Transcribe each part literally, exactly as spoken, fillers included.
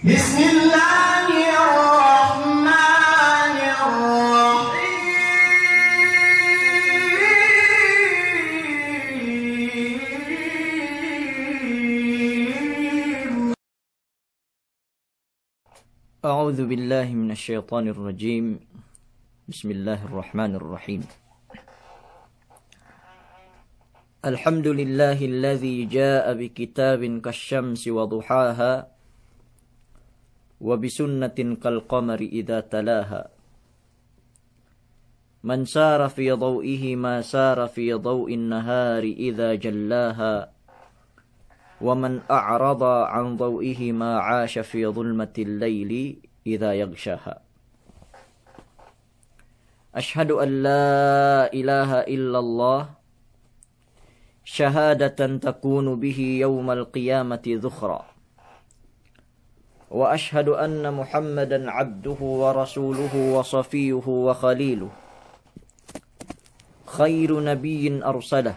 بسم الله الرحمن الرحيم. أعوذ بالله من الشيطان الرجيم. بسم الله الرحمن الرحيم. الحمد لله الذي جاء بكتاب كالشمس وضحاها، وبسنة كالقمر إذا تلاها. من سار في ضوئهما سار في ضوء النهار إذا جلاها، ومن أعرض عن ضوئهما عاش في ظلمة الليل إذا يغشاها. أشهد أن لا إله إلا الله شهادة تكون به يوم القيامة ذخرا. وأشهد أن محمدا عبده ورسوله وصفيه وخليله، خير نبي أرسله،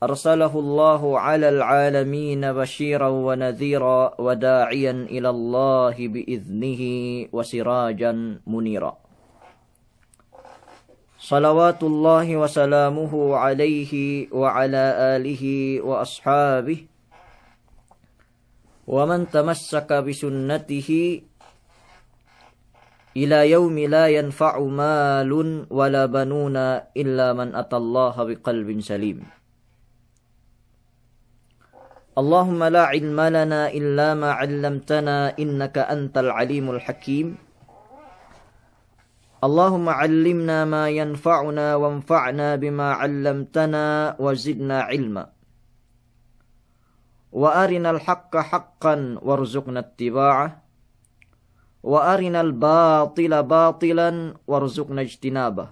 أرسله الله على العالمين بشيرا ونذيرا وداعيا إلى الله بإذنه وسراجا منيرا. صلوات الله وسلامه عليه وعلى آله وأصحابه ومن تمسك بسنته إلى يوم لا ينفع مال ولا بنون إلا من أتى الله بقلب سليم. اللهم لا علم لنا إلا ما علمتنا إنك أنت العليم الحكيم. اللهم علمنا ما ينفعنا وانفعنا بما علمتنا وزدنا علما. وأرنا الحق حقا وارزقنا اتباعه، وأرنا الباطل باطلا وارزقنا اجتنابه،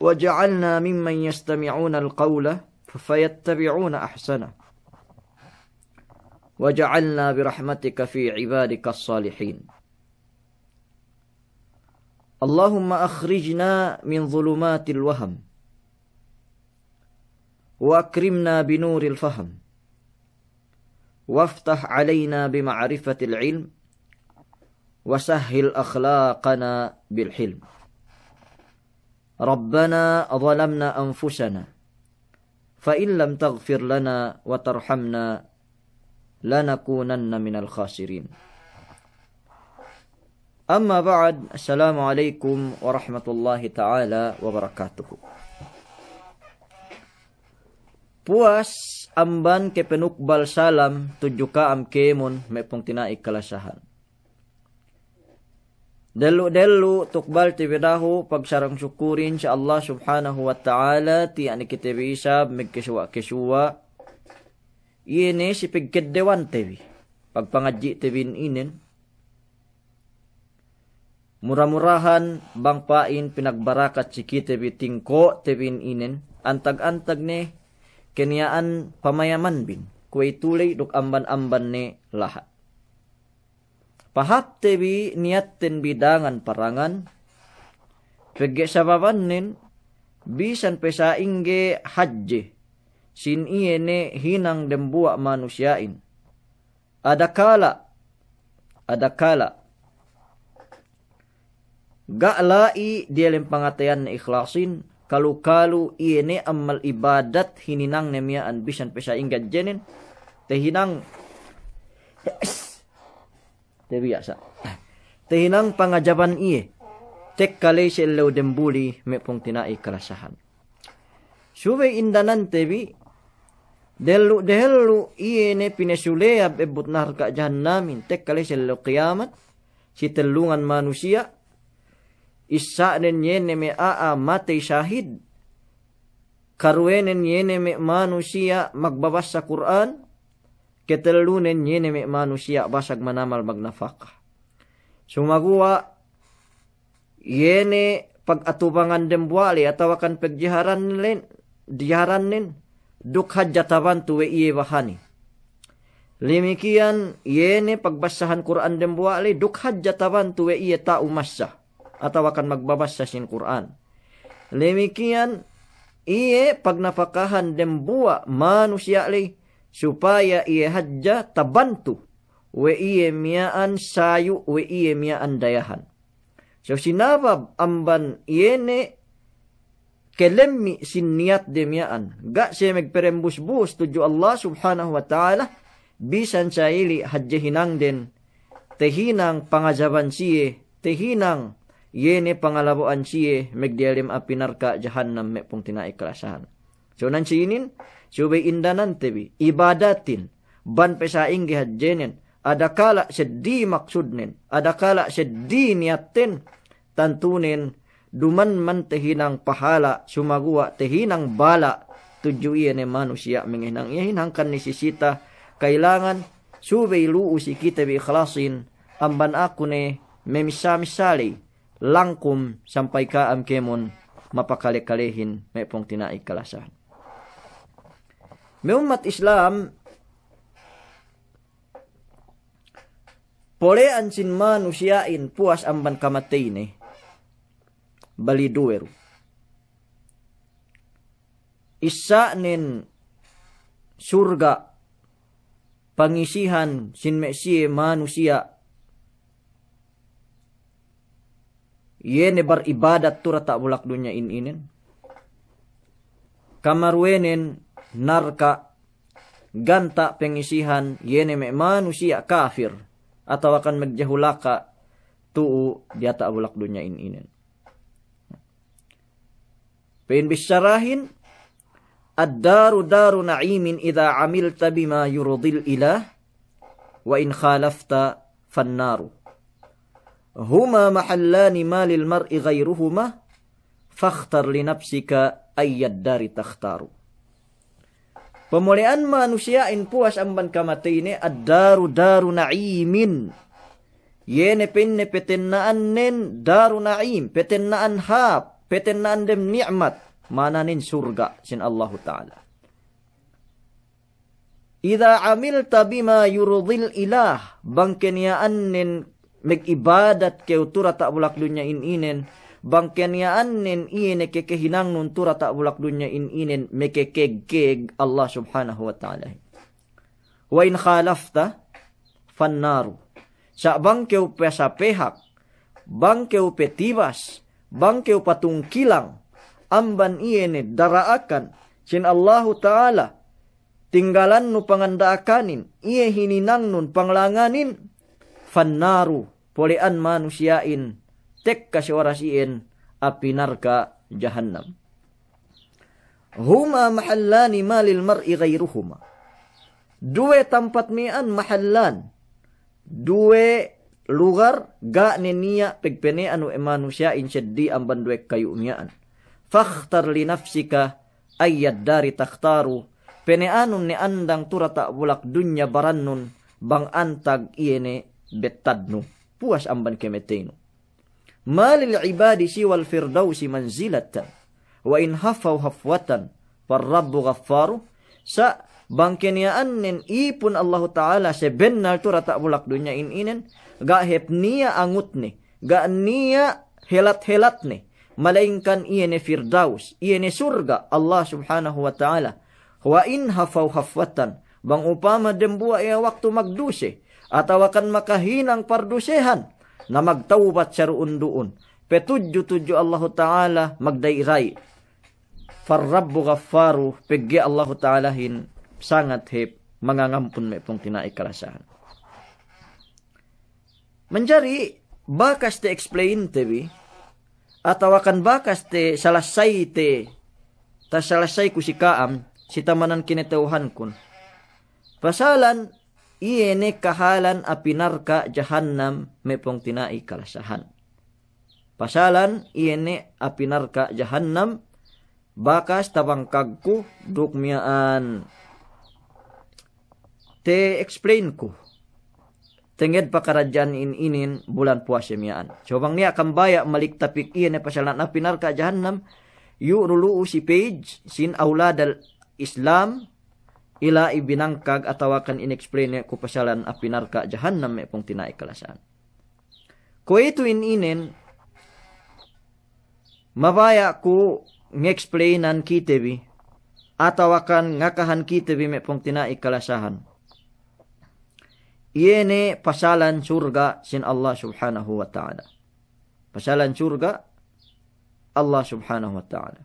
واجعلنا ممن يستمعون القول فيتبعون أحسنه، واجعلنا برحمتك في عبادك الصالحين. اللهم أخرجنا من ظلمات الوهم، وأكرمنا بنور الفهم، وافتح علينا بمعرفة العلم، وسهل أخلاقنا بالحلم. ربنا ظلمنا أنفسنا فإن لم تغفر لنا وترحمنا لنكونن من الخاسرين. أما بعد، السلام عليكم ورحمة الله تعالى وبركاته. Puwas amban kapanukbal salam tudju ka'am kēmon me' pungtina'i kalasahan. Dellu'-dellu' tukbalte bi dahu' pagsarang-sukurin si Allah Subhanahu wa Ta'ala, tiya' ne kite bi isab magkasuwa'-kasuwa'. Iye ne si pagkeddewante bi, pagpangadji'te bi inin. Mura-murahan bang pa'in pinagbarakat si kite bi tingko'te bi inin, antag-antag ne keniya'an pamayaman bin, kuwe'itu ley duk amban-amban ne lahat. Pahāpte bi niyatten bi dangan-parangan, pegge' sababannen bisan pe sa'ingge hadje sin iye ne hinang dembuwa' manusiya'in. Adakala', adakala' ga' la'i diyalem pangateyanne ikhlasin, kalu-kalu iye ne amal ibadat hininangne miya'an bisan pe sa'ingge hadjenen, tehinang Te biya' sa. Tehinang pangajaban iye. Tekka ley si ellew dembuli me' pungtina'i kalasahan. Subey indanante bi, dellu'-dehellu' iye ne pinesuleyab ebbut narka' jahannamin, tekka ley si ellew kiyamat, si tellungan manusiya', issa'nen iye ne me' a'a matey sahid, karuwenen iye ne me' manusiya' magbabassa Kur'an, ketellunen iye ne me' manusiya' basag manamal magnafaka. Sumaguwa' iye ne pagatubangan dembuwa' ley atawakan pagjiharannen, jiharannen, duk hadja tabantu we' iye bahani. Limikiyan iye ne pagbassahan Kur'an dembuwa' ley, duk hadja tabantu we' iye ta'u massa atawakan magbabassa sin Kur'an. Limikiyan iye pagnafakahan dembuwa' manusiya' ley, supaya iye hadja tabantu we' iye miya'an sayu', we' iye miya'an dayahan. So sinabab amban iye ne kelemmi' sin niyatde miya'an, ga' siye magperembus-bus tudju Allah Subhanahu wa Ta'ala, bisan sa'ili' hadje hinangden, tehinang pangazaban siye, tehinang iye ne pangalabo'an siye magdiyalem api narka' jahannam me' pungtina'i kalasahan. So nan si inin, subey indanante bi, ibadatin, bang pe sa'ingge hadjenen, adakala' seddili maksudnen, adakala' seddili niyatten, tantunen, duman man tehinang pahala', sumaguwa' tehinang bala', tudju iye ne manusiya' mengehinang iye hinang kan nisisita, kailangan subey lu'u si kite bi ikhlasin, amban aku ne memissa-missa ley, langkum sampay ka'am kēmon mapakale-kalehin me' pungtina'i kalasahan. Me' ummat Islam, pole'an sin manusiya'in puwas amban kamateyne, bali duwe du. Issa'nen surga' pangisihan sin me' siye manusiya' iye ne baribadat tu diyata' bulak dunya in inen. Kamaruwenen narka' ganta' pengisihan iye ne me' manusiya' kafir atawakan magjahulaka' tu'u diyata' bulak dunya in inen. Pa'in bissarahin, الدار دار نعيم إذا عملت بما يرضي الإله وإن خالفت فالنار. هما محلان ما للمرء غيرهما فاختر لنفسك أي الدار تختار. Pamole'an manusiya'in puwas amban kamateyne, الدار دار نعيم. Iye ne pa'inne petenna'annen daru na'im, petenna'an hāp, petenna'an dem ni'mat, ma'ananen surga' sin Allahu Ta'ala. إذا عملت بما يرضي الإله, bang keniya'annen magibadat kew tu diyata' bulak dunya in inen, bang keniya'annen iye ne kekehinangnun tu diyata' bulak dunya in inen mekekeg-keg Allah Subhanahu wa Ta'ala. وإن خالفت فالنار. Sa' bang kew pesapehak, bang kew petibas, bang kew patungkilang amban iye ne dara'akan sin Allahu Ta'ala, tinggalannu panganda'akanin, iye hininangnun panglanganin, فالنار, pole'an manusiya'in tekka si oras iyan api narka' jahannam. هما محلان ما للمرء غيرهما. Duwe tampat miya'an, mahallan. Duwe lugar, ga' ne niya' pegpene'an we' manusiya'in seddili amban duwe kayu' miya'an. فاختر لنفسك أي الدار تختار. Pene'anun ne andang tu diyata' bulak dunya barannun bang antag iye ne bettadnu. Puwas amban kamateynu. ما للعباد سوى الفردوس منزلة وإن هفوا هفوة فالرب غفار. Sa' bang keniya'annen ipun Allahu Ta'ala sabennal tu diyata' bulak dunya in inen, ga' hep niya' angutne, ga' niya' helat-helatne, malayingkan iye ne Firdaus, iye ne surga' Allah Subhanahu wa Ta'ala. وإن هفوا هفوة, bang upama dembuwa' iye waktu magduse, atawakan makahinang pardusehan, na magtawbat saru'un-du'un, petudju tudju Allahu Ta'ala magdayi'-dayi'. فالرب غفار, pegge' Allahu Ta'alahin sangat hep mangangampun me' pungtina'i kalasahan. Manjari bakas te-explain te bi, atawakan bakas tesalassay te, tasalassayku si ka'am, si tamanan kinata'uhankun. Pasalan iye ne kahalan api narka' jahannam me' pungtina'i kalasahan. Pasalan iye ne api narka' jahannam, bakas tabangkagku duk miya'an te-explain ku. Tenged pakaradja'an in inin bulan puwase miya'an. So bang niya' kambaya' malik tapik iye ne pasalan api narka' jahannam, yu' du lu'u si page sin Awladal Islam, ila'i binangkag atawakan in-explain ne ku pasalan api narka' jahannam me' pungtina'i kalasahan. Kuwe'itu in inin, mabaya' ku nge-explainan kite bi, atawakan ngakahan kite bi me' pungtina'i kalasahan. Iye ne pasalan surga' sin Allah Subhanahu wa Ta'ala. Pasalan surga' Allah Subhanahu wa Ta'ala.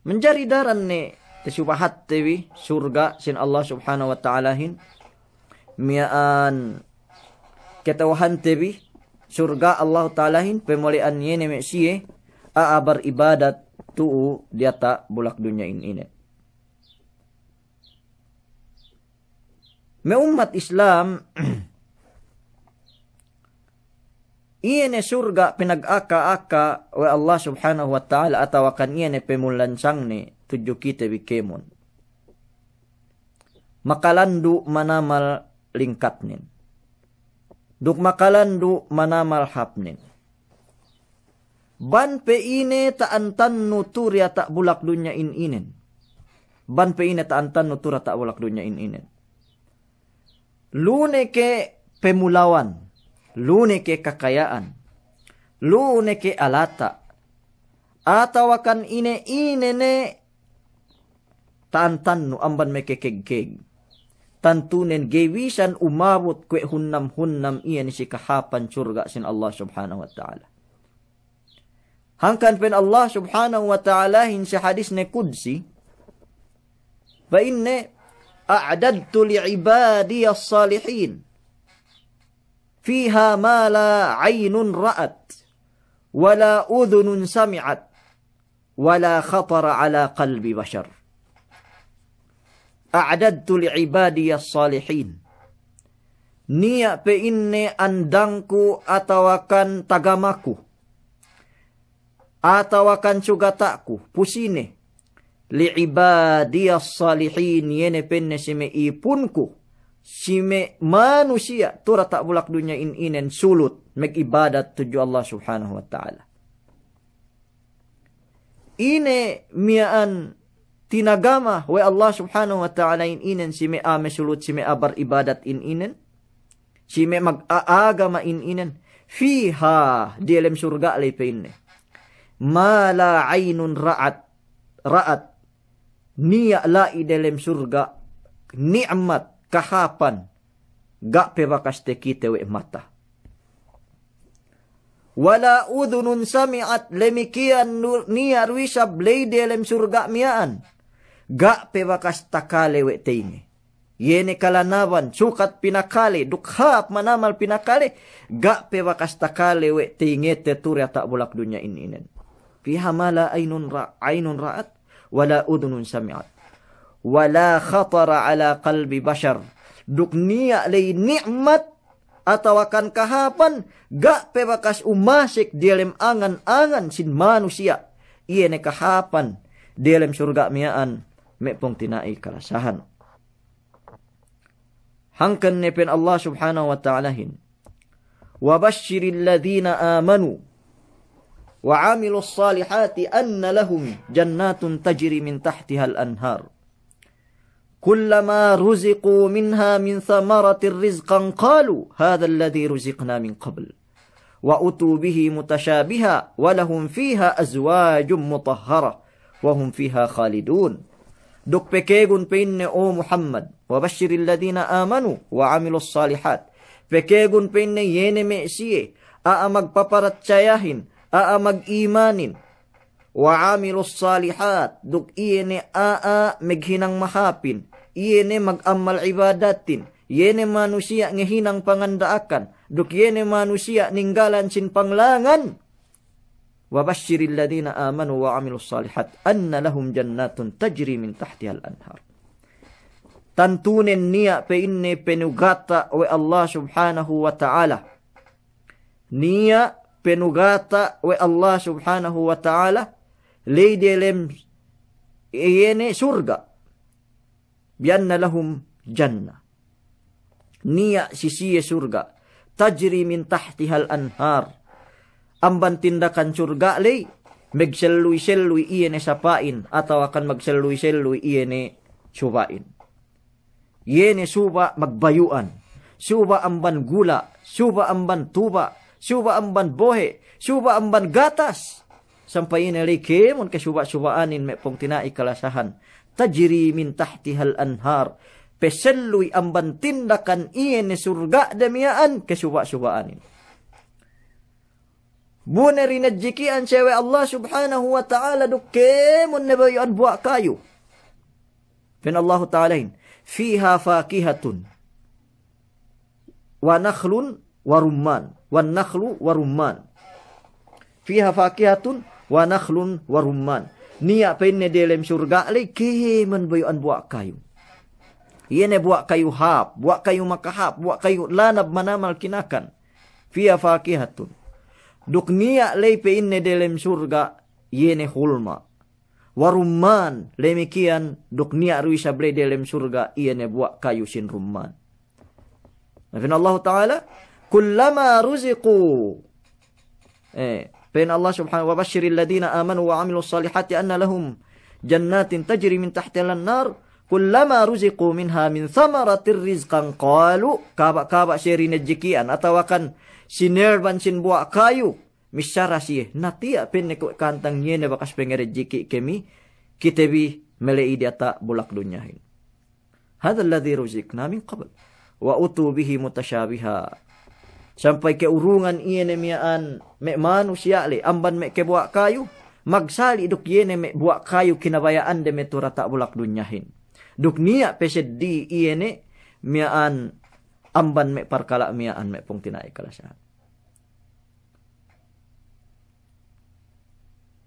Manjari daran ne tasubahatte bi surga' sin Allah Subhanahu wa Ta'alahin. Miya'an kata'uhante bi surga' Allah Ta'alahin, pamole'an iye ne me' siye a'a baribadat tu'u diyata' bulak dunya in ine. Me' ummat Islam, iye ne surga' pinagaka-aka we' Allah Subhanahu wa Ta'ala atawakan iye ne pamulansangnen tudju kite bi kēmon. Makalandu' manamal lingkatnen. Duk makalandu' manamal hāpnen. Bang pe ine ta'antannu tu diyata' bulak dunya in inen. Bang pe ine ta'antannu tu diyata' bulak dunya in inen. Lu ne ke pamulawan, lu ne ke kakaya'an, lu ne ke alata', atawakan ine-ine ne ta'antannu amban makakegkeg. Tantunen ga'i bisan umabut kuwe' hunnam-hunnam iyan si kahāpan surga' sin Allah Subhanahu wa Ta'ala. Hangkan pa'in Allah Subhanahu wa Ta'alahin si hadisne qudsi, pa'inne, "A'dadtu li'ibadiyas salihin fiha ma la 'aynun ra'at, wa la udhunun sami'at, wa la khatara 'ala qalbi bashar. A'dadtu li'ibadiyas salihin." Niya' pa'inne andangku atawakan tagamaku, atawakan sugata'ku, pu sine, li'ibadiyas salihin, iye ne pa'inne si me' ipunku, si me' manusiya' tu diyata' bulak dunya in inen sulut magibadat tudju Allah Subhanahu wa Ta'ala. Ine miya'an tinagama we' Allah Subhanahu wa Ta'ala in inen si me' a'a masulut, si me' a'a baribadat in inen, si me' mag-, a-, agama in inen. Fiha, diyalem surga' ley pa'inne. Ma la 'aynun ra'at, ra'at. Niya' la'i diyalem surga' ni'mat kahāpan ga' pe bakas takite we' mata. Wa la udhunun sami'at, damikkiyan nu-, niya' du isab ley diyalem surga' miya'an ga' pe bakas takale we' teyinge. Iye ne kalanaban, sukat pinakale, duk hāp manamal pinakale, ga' pe bakas takale we' teyingete tu diyata' bulak dunya in inen. Fiha ma la 'aynun ra-, 'aynun ra'at, wa la udhunun sami'at, wa la khatara 'ala qalbi bashar. Duk niya' ley ni'mat atawakan kahāpan ga' pe bakas umasek diyalem angan-angan sin manusiya'. Iye ne kahāpan diyalem surga' miya'an, me' pungtina'i kalasahan. Hangkan ne pa'in Allah Subhanahu wa Ta'alahin, "Wa bashshiril ladhina amanu wa 'amilus salihati anna lahum jannatin tajri min tahtihal anhar. Kullama ruziqu minha min thamaratir rizqan qalu hadha alladhi ruziqna min qabl." Wa utu bihi mutashabiha, wa lahum fiha azwajun mutahharah, wa hum fiha khalidun. Duk pakagun pa'inne, o Muhammad, wa bashshiril ladhina amanu wa 'amilus salihat. Pakagun pa'inne iye ne me' siye a'a magpaparatsayahin, a'a magimanin, wa 'amilus salihat, duk iye ne a'a maghinang mahāpin, iye ne magamal ibadatin, iye ne manusiya' ngahinang panganda'akan, duk iye ne manusiya' ninggalan sin panglangan. Wa bashshiril ladhina amanu wa 'amilus salihat anna lahum jannatin tajri min tahtihal anhar. Tantunen niya' pa'inne panugata' we' Allah Subhanahu wa Ta'ala. Niya' panugata' we' Allah Subhanahu wa Ta'ala, ley diyalem iye ne surga'. Bi anna lahum jannah. Niya' si siye surga'. Tajri min tahtihal anhar. Amban tindakan surga' ley, magselluy-selluy iye ne sapa'in, atawakan magselluy-selluy iye ne suba'in. Iye ne suba' magbayu'an, suba' amban gula', suba' amban tuba', suba' amban bohe', suba' amban gatas. Sampay ine ley kēmon kesuba'-suba'anin me' pungtina'i kalasahan. Tajri min tahtihal anhar. Peselluy amban tindakan iye ne surga'de miya'an kesuba'-suba'anin. Bu ne rinejjiki'an siye we' Allah Subhanahu wa Ta'ala duk kēmon ne bayu'an buwa' kayu. Pa'in Allahu Ta'alahin, "Fiha fakihatun, wa nakhlun, wa rumman, wan nakhlu, wa rumman." "Fiha fakihatun, wa nakhlun, wa rumman." Niya' pa'inne delem surga' ley, kēmon bayu'an buwa' kayu. Iye ne buwa' kayu hāp, buwa' kayu makahāp, buwa' kayu lanab manamal kinakan. "Fiha fakihatun." Duk niya' ley pa'inne delem surga', iye ne hulma'. "Wa rumman," damikkiyan duk niya' du isab ley delem surga' iye ne buwa' kayu sin rumman. Na pa'in Allahu Ta'ala, "Kullama ruziqu." Eh, pa'in Allah Subhanahu, "Wa bashshiril ladhina amanu wa 'amilus salihati anna lahum jannatin tajri min tahtihal anhar, kullama ruziqu minha min thamaratir rizqan qalu." Kaba'-kaba' siye rinejjiki'an atawakan sinerban sin buwa' kayu, missara siye, "Na tiya'," pa'inne, "kuwe' kantang iye ne bakas pangarejjiki' kami, kite bi male'i diyata' bulak dunyahin. Hadhal ladhi ruziqna min qabl, wa utu bihi mutashabiha." Sampay ke'urungan iye ne miya'an me' manusiya' ley amban me' kebuwa' kayu, magsali' duk iye ne me' buwa' kayu kinabaya'ande me' tu'u diyata' bulak dunyahin. Duk niya' peseddili iye ne miya'an amban me' parkala' miya'an me' pungtina'i kalasahan.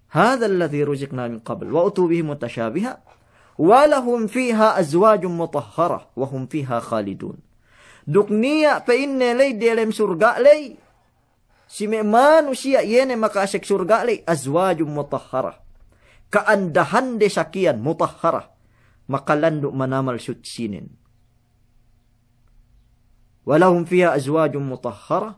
Hadhal ladhi ruziqna min qabl, wa utu bihi mutashabiha, wa lahum fiha azwajun mutahharah, wa hum fiha khalidun. Duk niya' pa'inne ley delem surga' ley, si me' manusiya' iye ne maka'asek surga' ley, azwajun mutahharah. Ka'andahande sakiyan mutahharah. Makalandu' manamal sutsinen. Wa lahum fiha azwajun mutahharah,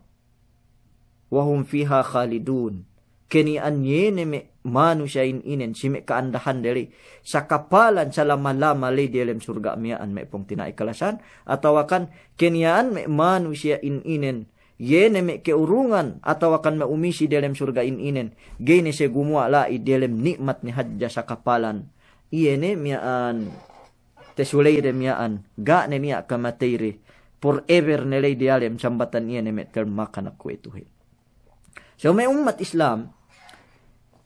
wa hum fiha khalidun. Keniya'an iye ne me' manusiya'in inen, si me' ka'andahande ley, sakapalan salama-lama ley delem surga' miya'an me' pungtina'i kalasahan, atawakan keniya'an me' manusiya'in inen, iye ne me' ke'urungan, atawakan me' umisi delem surga'in inen, ga'i ne siye gumuwa' la'i delem ni'mat ne hadja sakapalan. Iye ne miya'an tesuleyde miya'an, ga' ne niya' kamateyde, forever ne ley diyalem sambatan iye ne me' termakan kuwe'ituhin. So me' ummat Islam,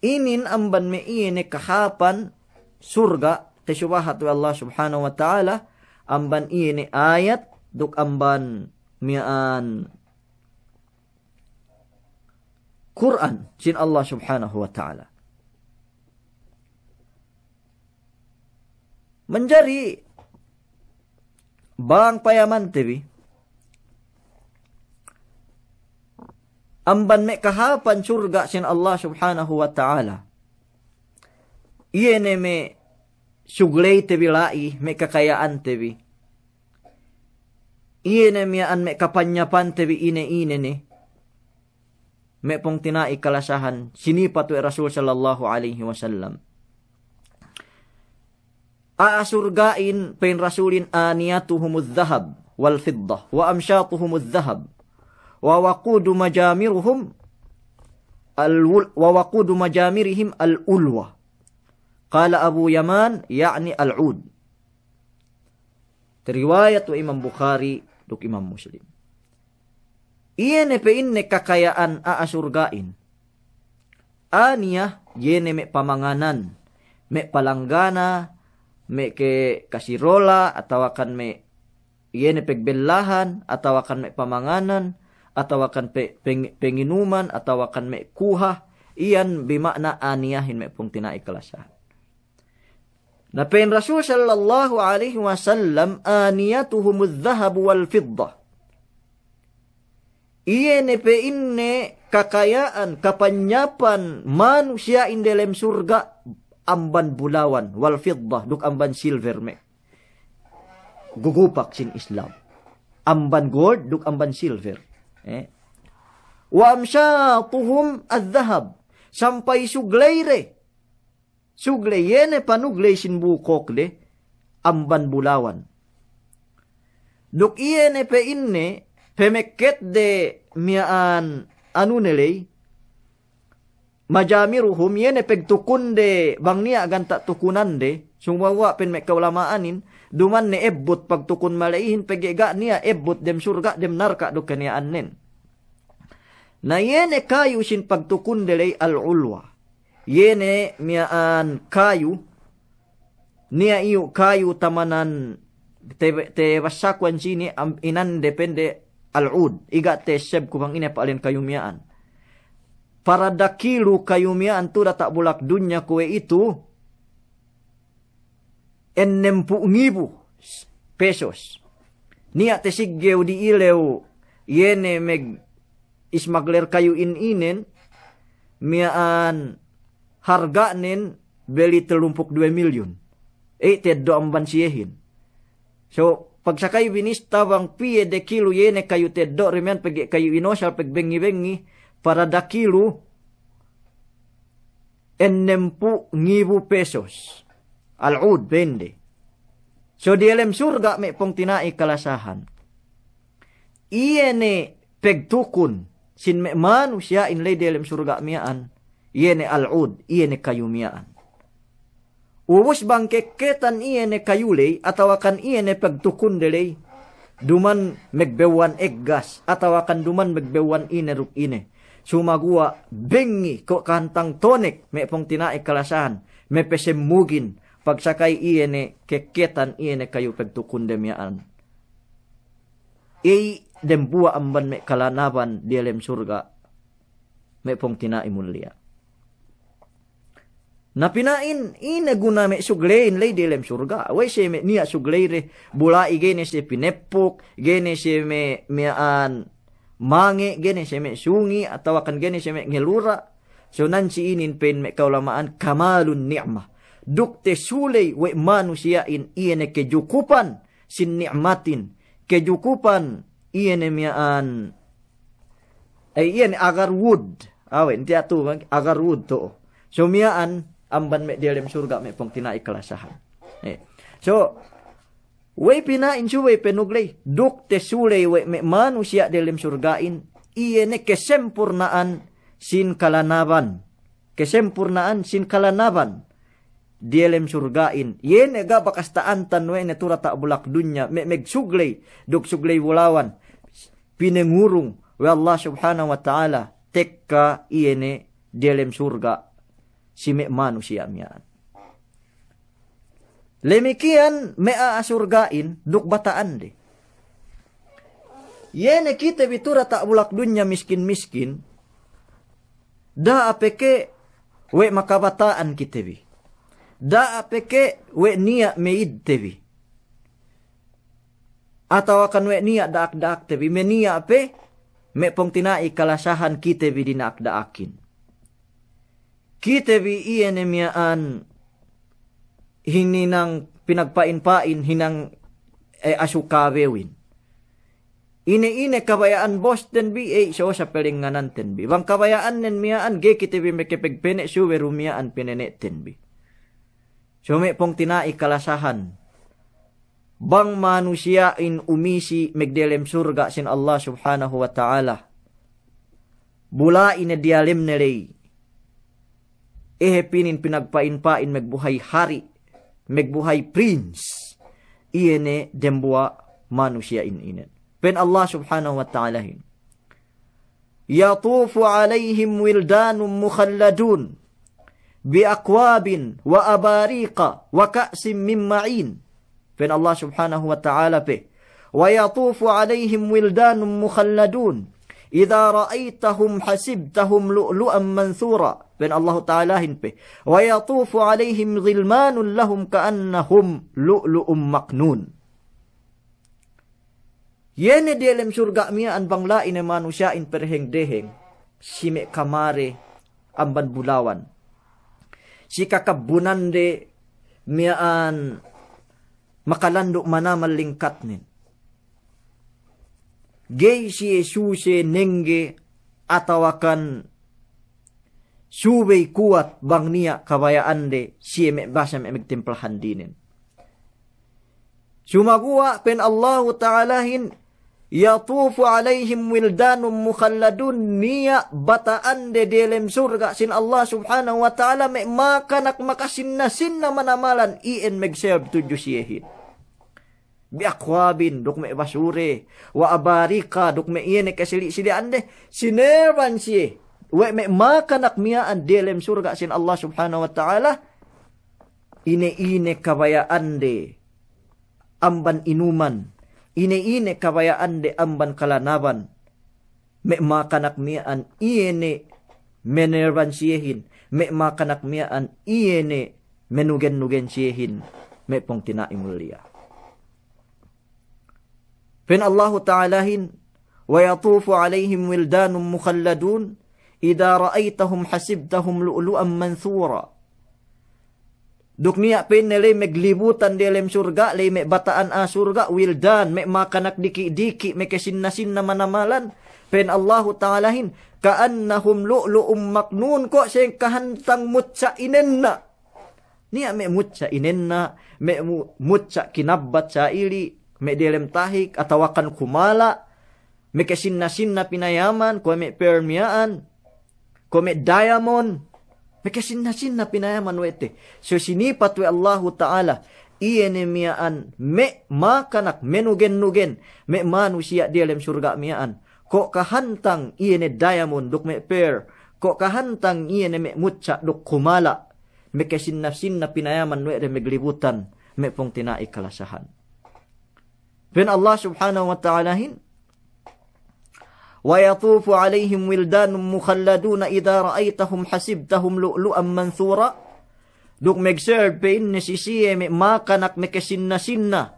inin amban me' iye ne kahāpan surga' tesubahat we' Allah Subhanahu wa Ta'ala, amban iye ne ayat, duk amban miya'an Kur'an sin Allah Subhanahu wa Ta'ala. Manjari bang payamante bi amban me' kahāpan surga' sin Allah Subhanahu wa Ta'ala. Iye ne me' sugleyte bi la'i, me' kakaya'ante bi. Iye ne miya'an me' kapanyapante bi ine-ine ne. Me' pungtina'i kalasahan, sinipat we' Rasul sallallahu alaihi wasallam. A'a surga'in, pa'in Rasulin, "Aniyatuhumudh dhahab wal fiddah, wa amshatuhumudh dhahab, wa waqudu majamiruhum al-, wa waqudu majamirihim al-ulwa." Qala Abu Yaman, ya'ni al-ud. Tariwayat we' Imam Bukhari duk Imam Muslim. Iye ne pa'inne kakaya'an a'a surga'in. Aniyah, iye ne me' pamanganan, me' palanggana, me' ke kasirola, atawakan me' iye ne pegbellahan, atawakan me' pamanganan, atawakan pe-, peng-, penginuman, atawakan me' kuha, iyan bi ma'na aniyahin me' pungtina'i kalasahan. Na pa'in Rasul sallallahu alaihi wasallam, "Aniyatuhumudh dhahabu wal fiddah." Iye ne pa'inne kakaya'an, kapanyapan manusiya'in delem surga' amban bulawan, wal fiddah, duk amban silver me' gugupak sin Islam. Amban gold duk amban silver. Eh. "Wa amshatuhum adh-dhahab." Sampay sugleyde. Sugley, iye ne panugley sin bu kōkde amban bulawan. Duk iye ne pa'inne pamekketde miya'an anu ne ley, majamiruhum, iye ne pegtukunde bang niya' ganta' tukunande, sumagawa' pa'in me' ka'ulama'anin, duma'in ne ebbut pagtukun mala'ihin, pegge' ga' niya' ebbut dem surga', dem narka' duk kaniya'annen. Na iye ne kayu sin pagtukunde ley al-ulwa. Iye ne miya'an kayu, niya' iyu' kayu tamanan te, te bassakuwan sini am, inande pende al-ud. Iga' te seb ku bang ine pa'alen kayu miya'an. Para dakilu kayu miya'an tu diyata' bulak dunya kuwe'itu, ennem pū' ngibu pesos. Niya' te siggew di ilew, iye ne meg ismagler kayu in inen, miya'an harga'nen beli tellumpū' duwe milyun. Ey, teddo' amban siyehin. So, pagsakay binista bang piye dakilu iye ne kayu teddo' re miya'an pegge' kayu inosal pegbengi-bengi, para dakilu ennem pū' ngibu pesos. Al-ud pende. So, diyalem surga' me' pungtina'i kalasahan, iye ne pegtukun sin me' manusiya'in ley diyalem surga' miya'an, iye ne al-ud, iye ne kayu miya'an. Ubus bang kekketan iye ne kayu ley, atawakan iye ne pegtukunde ley, duma'in megbewwan eggas, atawakan duma'in megbewwan ine duk ine. Sumagawa' bengi ko' kahantang tonek me' pungtina'i kalasahan, mepesemmugin, pagsakay iye ne kekketan iye ne kayu pegtukunde miya'an. Ey, dembuwa' amban me' kalanaban diyalem surga', me' pungtina'i mulliya. Na pina'in, ine guna me' sugleyin ley diyalem surga'? We'ey siye me' niya' sugley de, bula'i ga'i ne siye pineppuk, ga'i ne siye me', miya'an mange', ga'i ne siye me' sungi', atawakan ga'i ne siye me' ngelura'. So nan si inin pa'in me' ka'ulama'an kamalun ni'mah. Duk tesuley we' manusiya'in iye ne kejukupan sin ni'matin, kejukupan iye ne miya'an, ey, iye ne agar wud. Awe', intiya' tu, agar wud tu'u. So miya'an amban me' diyalem surga' me' pungtina'i kalasahan. Eh. So, we'ey pina'in subey penugley, duk tesuley we' me' manusiya' diyalem surga'in, iye ne kesempurna'an sin kalanaban. Kesempurna'an sin kalanaban diyalem surga'in. Iye ne ga' bakas ta'antan we' ne tu diyata' bulak dunya, me', megsugley, duk sugley bulawan, pinengurung we' Allah Subhanahu wa Ta'ala, tekka iye ne diyalem surga' si me' manusiya' miya'an. Lemikiyan me' a'a surga'in duk bata'ande. Iye ne kite bi tu diyata' bulak dunya miskin-miskin, da'a peke we' makabata'an kite bi. Da'a peke we' niya' me'idte bi. Atawakan we' niya' da'ak-da'akte bi, me' niya' pe, me' pungtina'i kalasahan kite bi dina'ak-da'akin. Kite bi iye ne miya'an hininang pinagpa'in-pa'in, hinang, eh, asu kabewin. Ine-ine kabaya'an bosten bi, eh, so sa pelengngananten bi. Bang kabaya'annen miya'an, ga'i kite bi mekepegpene' subey du miya'an penene'ten bi. So me' pungtina'i kalasahan, bang manusiya'in umisi' megdelem surga' sin Allah Subhanahu wa Ta'ala, bula'i ne diyalemne ley, ehe pinin pinagpa'in-pa'in megbuhay hari', megbuhay prince, iye ne dembuwa' manusiya'in inen. Pa'in Allah Subhanahu wa Ta'alahin, يطوف عليهم ولدان مخلدون بأكواب وأباريق وكأس من معين. Pa'in Allah Subhanahu wa Ta'ala pe, ويطوف عليهم ولدان مخلدون إذا رأيتهم حسبتهم لؤلؤا منثورا. Pa'in Allahu Ta'alahin pe, ويطوف عليهم غلمان لهم كأنهم لؤلؤ مكنون. Iye ne diyalem surga' miya'an bang la'i ne manusiya'in perheng-deheng si me' kamare amban bulawan, si kakabbunande miya'an makalandu' manamal lingkatnen. Ga'i siye suse nengge atawakan subey kuwat bang niya' kabaya'ande siye me' basa me' megtimplahan dinen. Sumaguwa' pa'in Allahu Ta'alahin, Yatufu alayhim wildanun mukhalladun, niya' bata'ande diyalem surga' sin Allah Subhanahu wa Ta'ala, me' makanak makasinna-sinna manamalan, iyan magserve tudju siyehin. Bi akwabin, duk me' basure, wa abarika, duk me' iye ne kasili'-sili'ande, sinerban siye we' me' makanak miya'an diyalem surga' sin Allah Subhanahu wa Ta'ala, ine-ine kabaya'ande amban inuman, ine-ine kabaya'ande amban kalanaban, me' makanak miya'an iye ne menerban siyehin, me' makanak miya'an iye ne menugen-nugen siyehin, me' pungtina'i muliya. Pa'in Allahu Ta'alahin, "Wa yatufu alayhim wildanun mukhalladun, idha ra'aytahum hasibtahum lu'lu'an manthura." Duk niya' pa'inne ley maglibutan diyalem surga', ley me' bata'an a'a surga', wildan, me' makanak diki'-diki', makasinna-sinna manamalan. Pa'in Allahu Ta'alahin, "Ka'annahum lu'lu'un maknun," ko' sa'ingge kahantang mutsa' inenna'. Niya' me' mutsa' inenna', me' mu-, mutsa' kinabbat sa'ili', me' diyalem tahik, atawakan kumala', makasinna-sinna pinayaman, kuwe' me' pearl miya'an, kuwe' me' diamond, makasinna-sinna pinayaman we' te. So sinipat we' Allahu Ta'ala, iye ne miya'an me' makanak menugen-nugen, me' manusiya' diyalem surga' miya'an. Ko' kahantang iye ne diamond duk me' pearl, ko' kahantang iye ne me' mutsa' duk kumala', makasinna-sinna pinayaman we' de maglibutan, me' pungtina'i kalasahan. Pa'in Allah Subhanahu wa Ta'alahin, "Wa yatufu alayhim wildanun mukhalladuna idha ra'aytahum hasibtahum lu'lu'an manthura." Duk magserve pa'inne si siye me' makanak makasinna-sinna.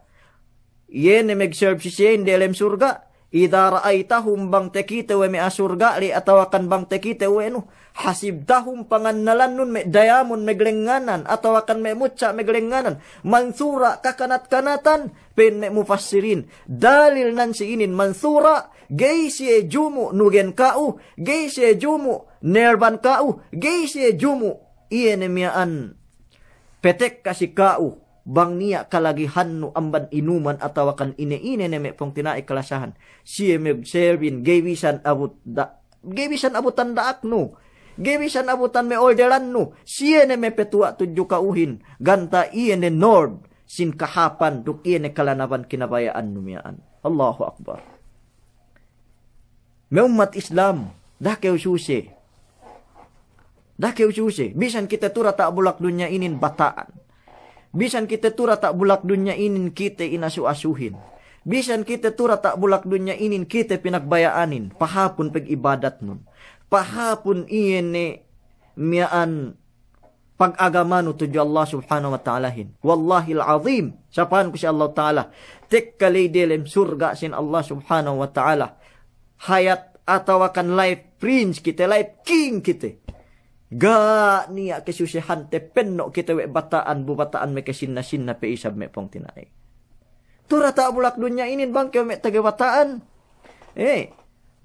Iye ne magserve si siyehin diyalem surga'. Idha ra'aytahum, bang takite we' me' a'a surga' ley, atawakan bang takite we' nu, hasibtahum, pangannalannun me' diamond maglengnganan, atawakan me' mutsa' maglengnganan, manthura, kakanat-kanatan, pa'in me' mufassirin. Dalil nan si inin manthura, ga'i siye jumu' nugen ka'u, ga'i siye jumu' nerban ka'u, ga'i siye jumu' iye ne miya'an patekka si ka'u, bang niya' kalagihannu amban inuman atawakan ine-ine ne me' pungtina'i kalasahan. Siye magserve, ga'i bisan abut da-, ga'i bisan abutan da'aknu. Ga'i bisan abutan me' orderannu. Siye ne mapatuwa' tudju ka'uhin. Ganta' iye ne nord sin kahāpan duk iye ne kalanaban kinabaya'annu miya'an. Allahu Akbar. Me' ummat Islam, da'a kew suse. Da'a kew suse. Bisan kite tu'u diyata' bulak dunya inin bata'an. Bisan kite tu'u diyata' bulak dunya inin kite inasu-asuhin. Bisan kite tu'u diyata' bulak dunya inin kite pinagbaya'anin. Pahāpun pag'ibadatnun. Pahāpun iye ne miya'an pag'agamanu tudju Allah Subhanahu wa Ta'alahin. Wallahil azim, sapahanku si Allah Ta'ala, tekka ley diyalem surga' sin Allah Subhanahu wa Ta'ala, hayat atawakan life prince kite, life king kite, ga' niya' kasusehante, penno' kite we' bata'an, bu bata'an makasinna-sinna pe isab me' pungtina'i. Tu'u diyata' bulak dunya inin bang kew me' taga-bata'an. Eh,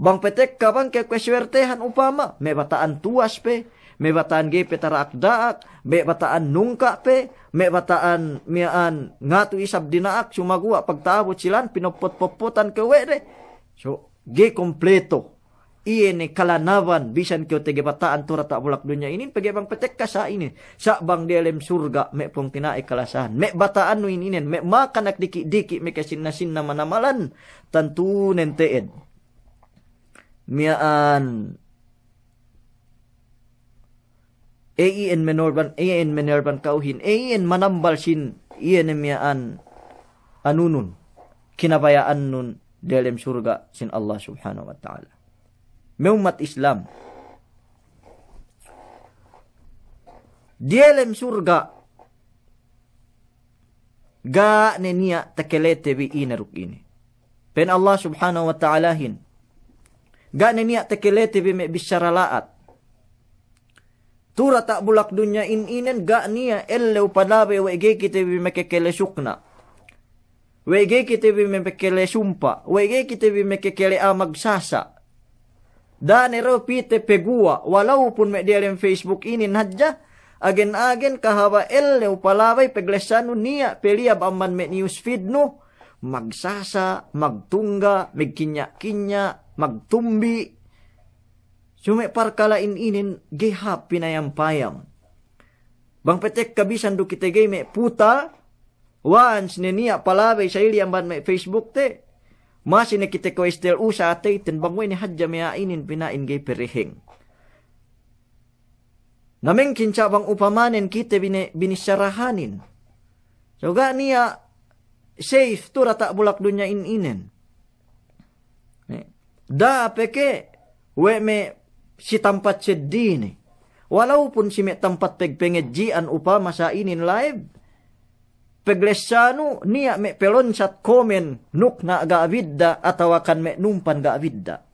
bang patekka bang kew kasuwertehan upama, me' bata'an tuwas pe, me' bata'an ga'i pe tara'ak-da'ak, me' bata'an nungka' pe, me' bata'an miya'an ngatu isab dina'ak, sumaguwa' pagta'abut silan, pinoppot-poppotan kew we' de. So, ga'i kompleto. Iye ne kalanaban, bisan kew taga-bata'an tu'u diyata' bulak dunya inin, pegge' bang patekka sa' inin. Sa' bang diyalem surga', me' pungtina'i kalasahan. Me' bata'annu inin, me' makanak diki'-diki', makasinna-sinna manamalan. Tantunen te'ed. Miya'an. E iyan menorban, e iyan menorban ka'uhin, e iyan manambal sin, iye ne miya'an anunun, kinabaya'annun diyalem surga' sin Allah Subhanahu wa Ta'ala. Me' ummat Islam, diyalem surga' ga' ne niya' takalete bi ine duk ine. Pa'in Allah Subhanahu wa Ta'alahin, ga' ne niya' takalete bi me' bissara la'at. Tu'u diyata' bulak dunya inin, ga' niya' ellew palabey we' ga'i kite bi makakale sukna'. We' ga'i kite bi makakale sumpa'. We' ga'i kite bi makakale a'a magsasa'. Da'a ne du pī te paguwa', walaupun me' diyalem Facebook inin hadja, agen-agen kahaba' ellew palabey paglessanu niya' paliyab amban me' news feed nu, magsasa', magtungga', magkinya'-kinya', magtumbi'. Sume' parkala'in inin ga'i hāp pinayam-payam. Bang pe tekka bisan du kite ga'i me' puta, once ne niya' palabey sa'ili amban me' Facebook te, masi ne kite kuwe' istel usa ateyten bang we' ne hadja me' a'a inin pina'in ga'i pereheng. Na mengkin sa' bang upamanen kite bine-, binissarahanin. So ga' niya' safe tu diyata' bulak dunyahin inin. Ne. Da'a pe ke we' me' si tampat seddili. Walaupun si me' tampat pegpengadji'an upama sa' inin live, peglessanu niya' me' pelonsat komen nukna' ga' bidda', atawakan me' numpan ga' bidda',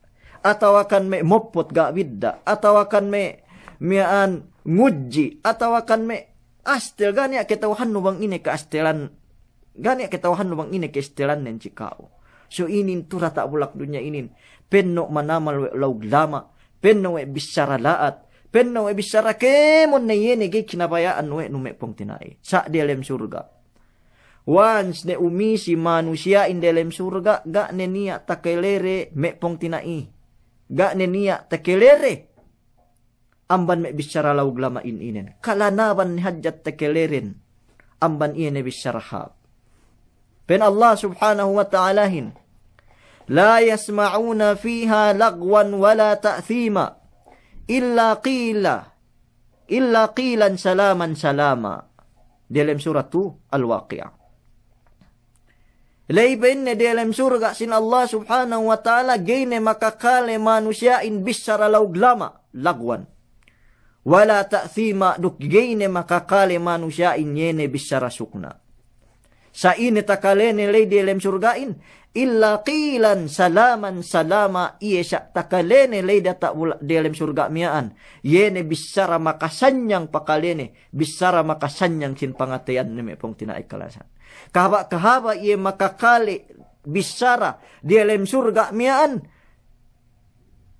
atawakan me' moppot ga' bidda', atawakan me' miya'an ngudji', atawakan me' astel, ga' niya' kata'uhannu bang ine kaastelan, ga' niya' kata'uhannu bang ine kaastelannen si ka'u. So inin tu diyata' bulak dunya inin, penno' manamal we' lawg lama', penno' we' bissara la'at, penno' we' bissara kēmon ne iye ne ga'i kinabaya'an we' nu me' pungtina'i. Sa' diyalem surga'. Once ne umisi manusiya'in diyalem surga', ga' ne niya' takalede me' pungtina'i. Ga' ne niya' takalede amban me' bissara lawg lama'in inen. Kalanaban ne hadja takaleden amban iye ne bissara hāp. Pa'in Allah subhanahu wa ta'alahin, لا يسمعون فيها لغوا ولا تأثيما إلا قيلا إلا قيلا سلاما سلاما. Diyalem suratu Al-Waqi'ah. Ley pa'inne diyalem surga' sin Allah subhanahu wa ta'ala, ga'i ne makakale manusiya'in bissara lawg lama', lagwan. Wala ta'thima, duk ga'i ne makakale manusiya'in iye ne bissara sukna'. Sa' ine takalene ley diyalem surga'in, illa qilan salaman salama, iye sa' takalene ley diyata' bula-, diyalem surga' miya'an, iye ne bissara makasanyang pakalene, bissara makasanyang sin pangateyanne me' pungtina'i kalasahan. Kahaba'-kahaba' iye makakale bissara diyalem surga' miya'an,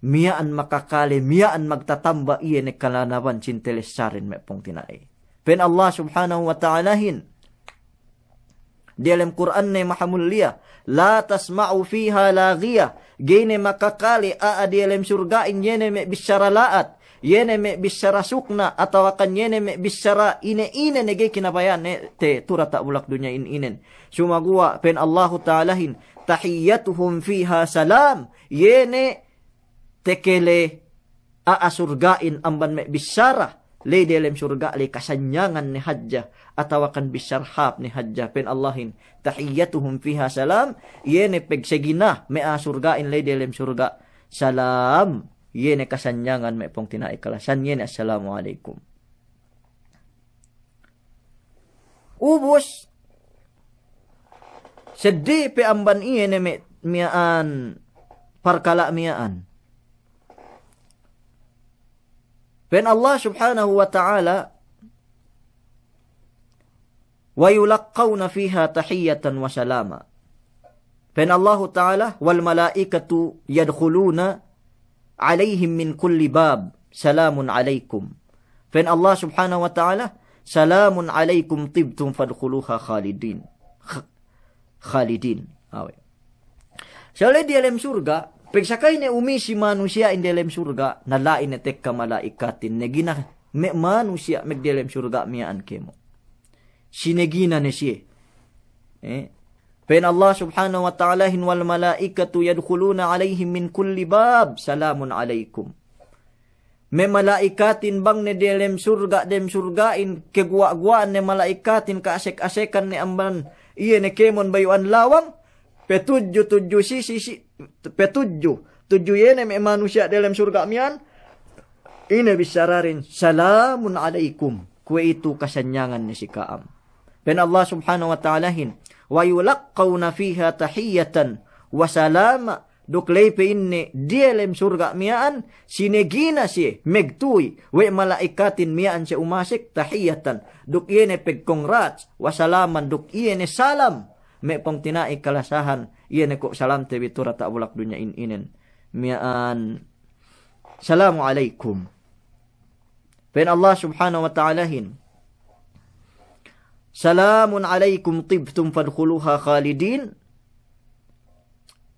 miya'an makakale, miya'an magtatamba iye ne kalanaban sin telessarin me' pungtina'i. Pa'in Allah subhanahu wa ta'alahin, diyalem Kur'anne mahamulliya, لا تسمع فيها لاغية, ga'i ne makakale a'a diyalem surga'in iye ne me' bissara la'at, iye ne me' bissara sukna', atawakan iye ne me' bissara ine-ine ne ga'i kinabaya'an ne te tu diyata' bulak dunya'in inen. Sumaguwa' pa'in Allahu ta'alahin, تحيتهم فيها سلام, iye ne takale a'a surga'in amban me' bissara ley diyalem surga' ley kasanyangan ne hadja, atawakan bissara hāp ne hadja. Pa'in Allahin, تحيتهم فيها سلام, iye ne pagsegina me' a'a surga'in ley diyalem surga', salam, iye ne kasanyangan me' pungtina'i kalasahan, iye ne assalamu alaykum. Ubus, seddili pe amban iye ne me', miya'an, parkala' miya'an. Pa'in Allah subhanahu wa ta'ala, ويلقون فيها تحية وسلاما. Pa'in Allahu ta'ala, والملائكة يدخلون عليهم من كل باب سلام عليكم. Pa'in Allah subhanahu wa ta'ala, سلام عليكم طبتم فادخلوها خالدين. Kh-, khalidin. Awe'. Sa' ley diyalem surga', pagsakay ne umisi manusiya'in diyalem surga', na la'i ne tekka mala'ikatin, ne gina me' manusiya' magdiyalem surga' miya'an kēmon. Sinegina ne siye. Eh. Pa'in Allah subhanahu wa ta'alahin, والملائكة يدخلون عليهم من كل باب سلام عليكم. Me' mala'ikatin bang ne diyalem surga', dem surga'in, kaguwa'-guwa'an ne mala'ikatin, kaasek-asekan ne amban iye ne kēmon bayu'an lawang, patudju, tudju sisi, si, patudju, tudju iye ne me' manusiya' diyalem surga' miya'an, ine bissararin, سلام عليكم, kuwe'itu kasanyangan ne si ka'am. Pa'in Allah subhanahu wa ta'alahin, ويلقون فيها تحية وسلاما, duk ley pa'inne diyalem surga' miya'an, sinegina siye, magtuwi, we' mala'ikatin miya'an siye umasek, تحية, duk iye ne pag-congrats, وسلاما, duk iye ne salam, me' pungtina'i kalasahan, iye ne ko' salamte bi tu diyata' bulak dunya'in inen. Miya'an, السلام عليكم. Pa'in Allah subhanahu wa ta'alahin, سلام عليكم طبتم فادخلوها خالدين.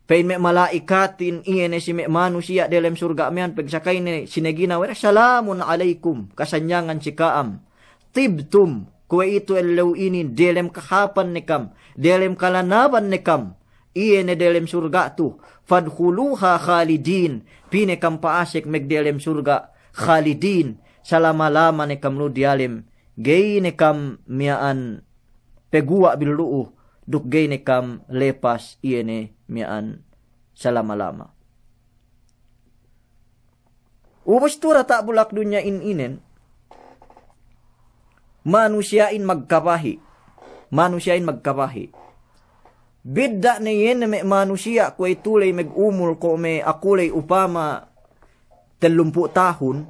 Pa'in me' mala'ikatin, iye ne si me' manusiya' delem surga' miya'an, pagsakayne sinegina we' de, "Salamun alaykum, kasanyangan si ka'am. Tibtum, kuwe'itu ellew inin delem kahāpan ne kam, delem kalanaban ne kam, iye ne delem surga' tu, fadkhuluha khalidin, pī ne kam pa'asek magdelem surga', khalidin, salama-lama ne kam lu diyalem, ga'i ne kam miya'an paguwa' billu'u, duk ga'i ne kam lepas iye ne miya'an salama-lama." Ubus tu diyata' bulak dunya in inen, manusiya'in magkabahi'. Manusiya'in magkabahi'. Bidda' ne iye ne me' manusiya' kuwe'itu ley magumul kuwe' me' aku ley upama tellumpū' tahun,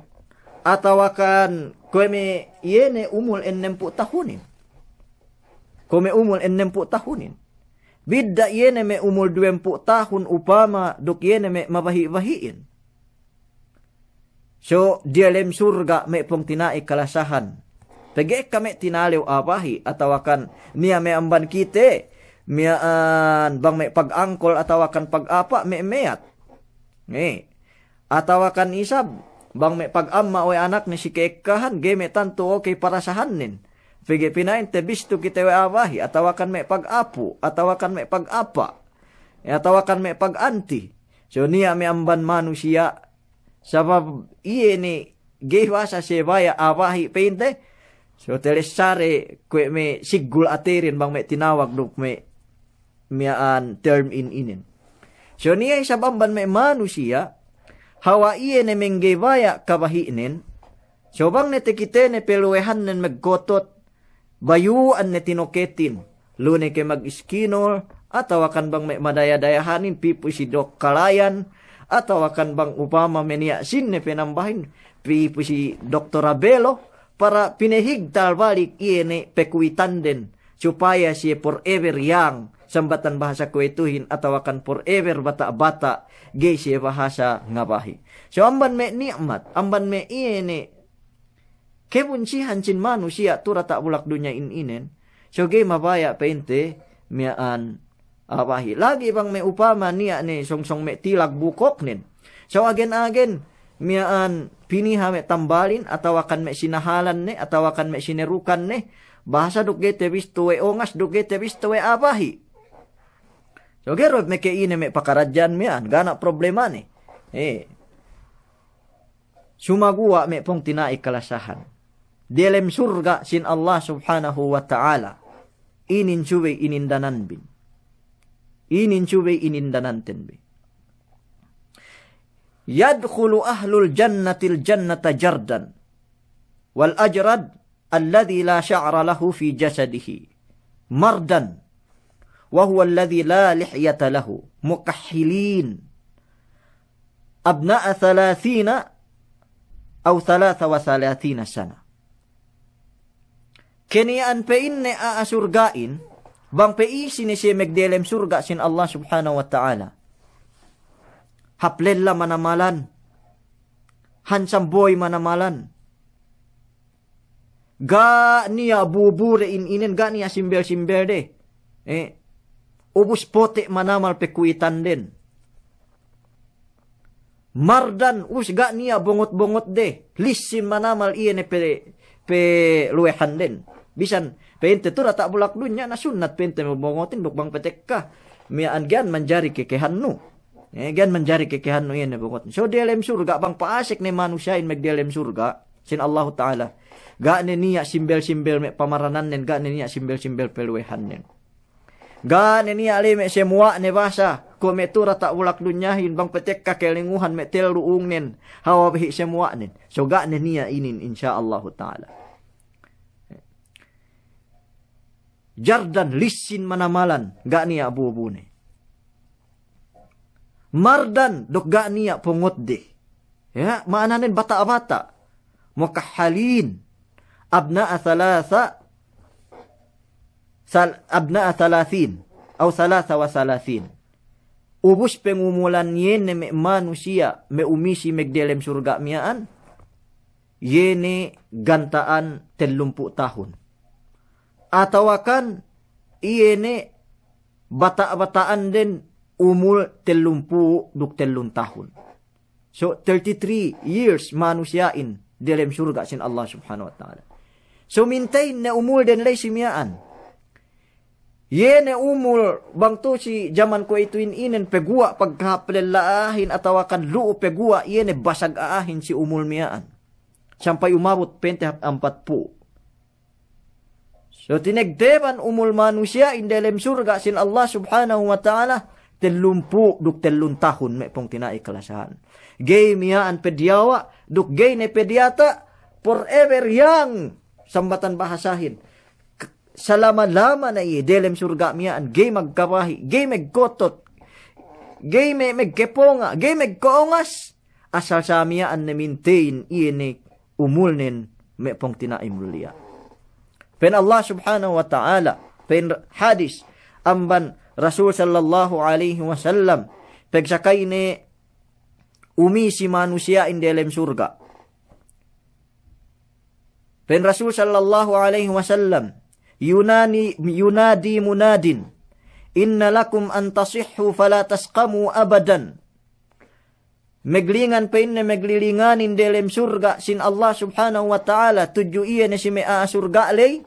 atawakan kuwe' me' iye ne umul ennempū' tahunin. Kuwe' me' umul ennempū' tahunin. Bidda' iye ne me' umul duwempū' tahun upama duk iye ne me' mabahi'-bahi'in. So, diyalem surga' me' pungtina'i kalasahan. Pegge' ekka me' tinalew a'a bahi', atawakan niya' me' amban kite, miya'an bang me' pagangkol atawakan pagapa' me' meyat. Nge. Atawakan isab, bang me' pagama' we' anakne si ke'ekkahan, ga'i me' tantu okey parasahannen. Pegge' pina'inte bistu kite we' a'a bahi', atawakan me' pagapu', atawakan me' pagapa', atawakan me' paganti. So niya' me' amban manusiya', sabab iye ne ga'i basa siye baya' a'a bahi' pa'inte, so telessare kuwe' me' siggul aterin bang me' tinawag duk me' miya'an term in inin. So niya' isab amban me' manusiya', hawal iye ne mangga'i baya' kabahi'nen, so bang ne takitene paluwehannen magkotot, bayu'an ne tinoketin, lu ne ke mag-iskinol, atawakan bang me' madaya-dayahanin, pī pu si Dok Kalayan, atawakan bang upama me' niya' sīnne panambahin, pī pu si Doktor Abelo, para pinahigtal balik iye ne pakuwitanden, supaya siye forever young, sambatan bahasa kuwe'ituhin, atawakan forever bata'-bata', ga'i siye bahasa ngabahi'. So amban me' ni'mat, amban me' iye ne kabunsihan sin manusiya' tu diyata' bulak dunya in inen, so ga'i mabaya' pa'inte miya'an a'a bahi'. Lagi' bang me' upama niya' ne sōng-sōng me' tilag bukoknen. So agen-agen miya'an piniha me' tambalin, atawakan me' sinahalan ne, atawakan me' sinerukan ne, bahasa duk ga'i tabistu we' ongas, duk ga'i tabistu we' a'a bahi'. So ga'i du makaine me' pakaradja'an miya'an, ga' niya' problemane. Eh. Sumaguwa' me' pungtina'i kalasahan. Delem surga' sin Allah Subhanahu wa Ta'ala. Inin subey inindananbin. Inin subey inindanantenbi. Yadkhulu ahlul jannatil jannata jardan. Wal ajrad alladhi la sha'ra lahu fi jasadihi. Mardan. Wa huwa alladhi la lihyata lahu. Mukahhilin. Abna'a thalathina aw thalatha wa thalathina sana. Keniya'an pa'inne a'a surga'in, bang pa'isi ne siye magdelem surga' sin Allah Subhanahu wa Ta'ala. Hap lella manamalan, handsome boy manamalan. Ga' niya' bubu de in inen, ga' niya' simbel-simbel de. Eh, ubus pote' manamal pakuwitanden. Mardan, ubus ga' niya' bongot-bongot de. Lissin manamal iye ne pe, paluwehanden. Bisan pa'inte tu diyata' bulak dunya na sunnat pa'inte bongotin duk bang patekka miya'an, ga'i manjari kekehannu. Eh, ga'i manjari kekehannu iye ne bongot. So delem surga', bang pa'asek ne manusiya'in magdelem surga' sin Allahu Ta'ala, ga' ne niya' simbel-simbel me' pamaranannen, ga' ne niya' simbel-simbel paluwehannen. Ga' ne niya' ley me' semuwa'ne basa, kuwe' me' tu diyata' bulak dunyahin, bang patekka kalenguhan me' tellu ungnen, hawal bahi' semuwa'nen. So ga' ne niya' inin, insya Allahu Ta'ala. Jardan, lissin manamalan, ga' niya' bubune. Mardan, duk ga' niya' pungutde. Ya, ma'ananen bata'-bata'. Mukahhalin. Abna'a thalatha, thal-, abna'a thalathin. Aw thalatha wa thalathin. Ubus pangumulan iye ne me' manusiya' me' umisi magdelem surga' miya'an, iye ne ganta'an tellumpū' tahun. Atawakan iye ne bata'-bata'anden umul tellumpū' duk tellun tahun. So, thirty-three years manusiya'in delem surga' sin Allah Subhanahu wa Ta'ala. So, mintain ne umulden ley si miya'an. Iye ne umul bang tu'u si jaman kuwe'ituhin inen peguwa' pagkahāp lella a'ahin atawakan lu'u peguwa' iye ne basag a'ahin si umul miya'an. Sampay umabut pente hap ampatpū'. So, tinegteban umul manusiya'in delem surga' sin Allah Subhanahu wa Ta'ala, tellumpū' duk tellun tahun me' pungtina'i kalasahan. Ga'i miya'an pe diyawa', duk ga'i ne pe diyata', forever young, sambatan bahasahin. K-, salama-lama ne iye delem surga' miya'an, ga'i magkabahi', ga'i magkotot, ga'i me-, magkeponga', ga'i magkoongas, asal sa miya'an ne mintain iye ne umulnen me' pungtina'i muliya'. Pa'in Allah Subhanahu wa Ta'ala, pa'in hadis amban Rasul sallallahu alaihi wasallam, pegsakay ne umisi manusiya'in delem surga'. Pa'in Rasul sallallahu alaihi wasallam, yunani-, yunadi munadin, inna lakum an tasihhu fala tasqamu abadan. Meglingan pa'inne meglilinganin delem surga' sin Allah Subhanahu wa Ta'ala, tudju iye ne si me' a'a surga' ley.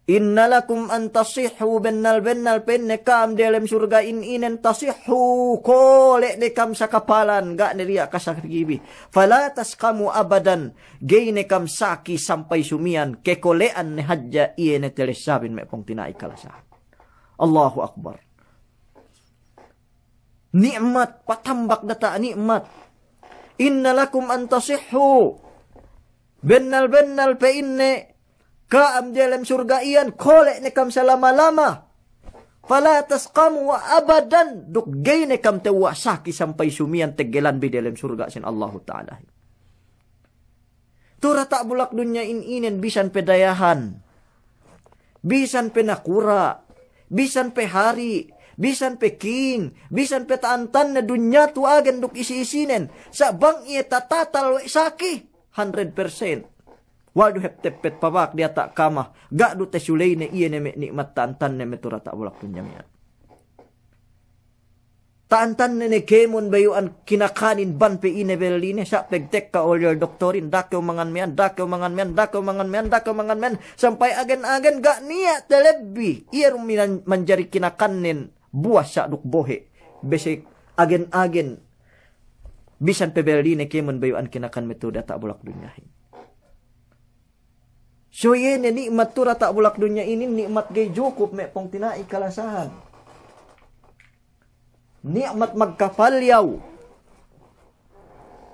Inna lakum an tasihhu, bennal-bennal pa'inne ka'am delem surga'in inen tasihhu, kole' ne kam sakapalan, ga' ne diya' kasakibi. Fala tasqamu abadan, ga'i ne kam saki sampay sumiyan, kekole'an ne hadja iye ne telessabin me' pungtina'i kalasahan. Allahu Akbar. Ni'mat, patambak data' ni'mat. Inna lakum an tasihhu. Bennal-bennal pa'inne ka'am delem surga' iyan, kole' ne kam salama-lama. Fala tasqamu abadan, duk ga'i ne kam tewwa' saki sampay sumiyan teggelan bi delem surga' sin Allahu Ta'ala. Tu diyata' bulak dunya in inen bisan pe dayahan, bisan pe nakura', bisan pe hari', bisan pe king, bisan pe ta'antanne dunya tu agen duk isi-isinen, sa' bang iye tatatal we' saki, hundred percent. Wal du hep teppet pabak diyata' kama, ga' du tesuleyne iye ne me' ni'mat ta'antanne me' tu diyata' bulak dunya miya'an. Ta'antanne ne kēmon bayu'an kinakanin bang pe ine belline, sa' pegtekka oliyal doktorin, da'a kew mangan miya'an, da'a kew mangan miya'an, da'a kew mangan miya'an, da'a kew mangan miya'an, sampay agen-agen ga' niya' telebbi, iye du minan manjari kinakannen buwas sa' duk bohe', besek agen-agen bisan pe belline kēmon bayu'an kinakan me' tu diyata' bulak dunyahin. So iye ne ni'mat tu diyata' bulak dunya inin, ni'mat ga'i jukup me' pungtina'i kalasahan. Ni'mat magkapalyaw.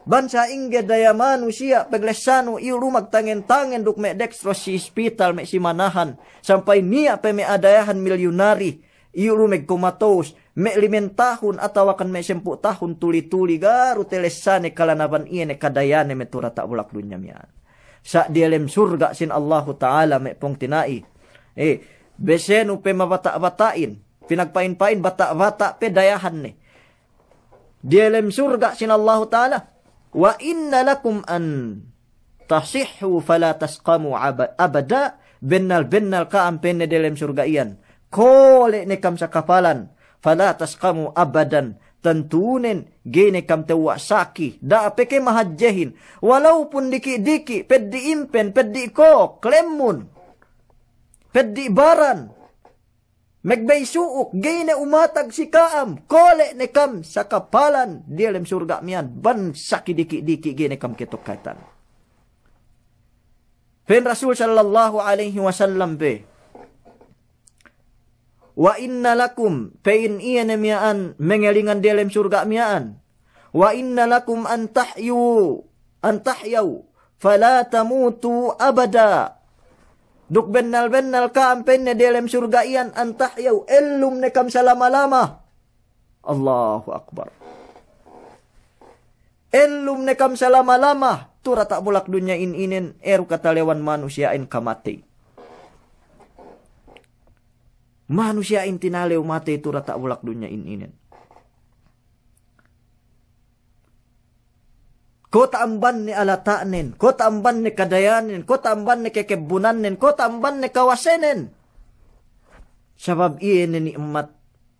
Bang sa'ingge daya manusiya' peglessanu iyu' du magtangen-tangen duk me' dextrose si ispital me' simanahan, sampay niya' pe me' adayahan milyunari, iyu' du magkomatos, me' limen tahun atawakan me' sampū' tahun tuli-tuli, ga' du telessane kalanaban iye ne kadayane me' tu diyata' bulak dunya miya'an. Sa' diyalem surga' sin Allahu Ta'ala me' pungtina'i. Eh, besenu pe mabata'-bata'in, pinagpa'in-pa'in bata'-bata' pe dayahanne. Diyalem surga' sin Allahu Ta'ala, wa inna lakum an tasihhu fala tasqamu aba-, abada, bennal-bennal ka'am pa'inne diyalem surga' iyan, kole' ne kam sakapalan, fala tasqamu abadan, tantunen ga'i ne kam tewwa' saki, da'a pe ke mahadjehin, walaupun diki'-diki', peddi' impen, peddi' kok, lemmun, peddi' baran, megbey su'uk, ga'i ne umatag si ka'am, kole' ne kam sakapalan diyalem surga' miya'an, bang saki diki'-diki' ga'i ne kam ketok katan. Pa'in Rasul sallallahu alaihi wasallam pe, wa inna lakum, pa'in iye ne miya'an mengelingan diyalem surga' miya'an, wa inna lakum an tahyu, an tahyaw, fala tamutu abada. Duk bennal-bennal ka'am pa'inne diyalem surga' iyan an tahyaw, ellum ne kam salama-lama. Allahu Akbar. Ellum ne kam salama-lama, tu diyata' bulak dunya in inen, eru katalewan manusiya'in kamatey. Manusiya'in tinalew matey tu diyata' bulak dunya in inen. Kota amban ne alata'nen, kota amban ne kadayanen, kota amban ne kekebbunannen, kota amban ne kawasenen. Sabab iye ne ni'mat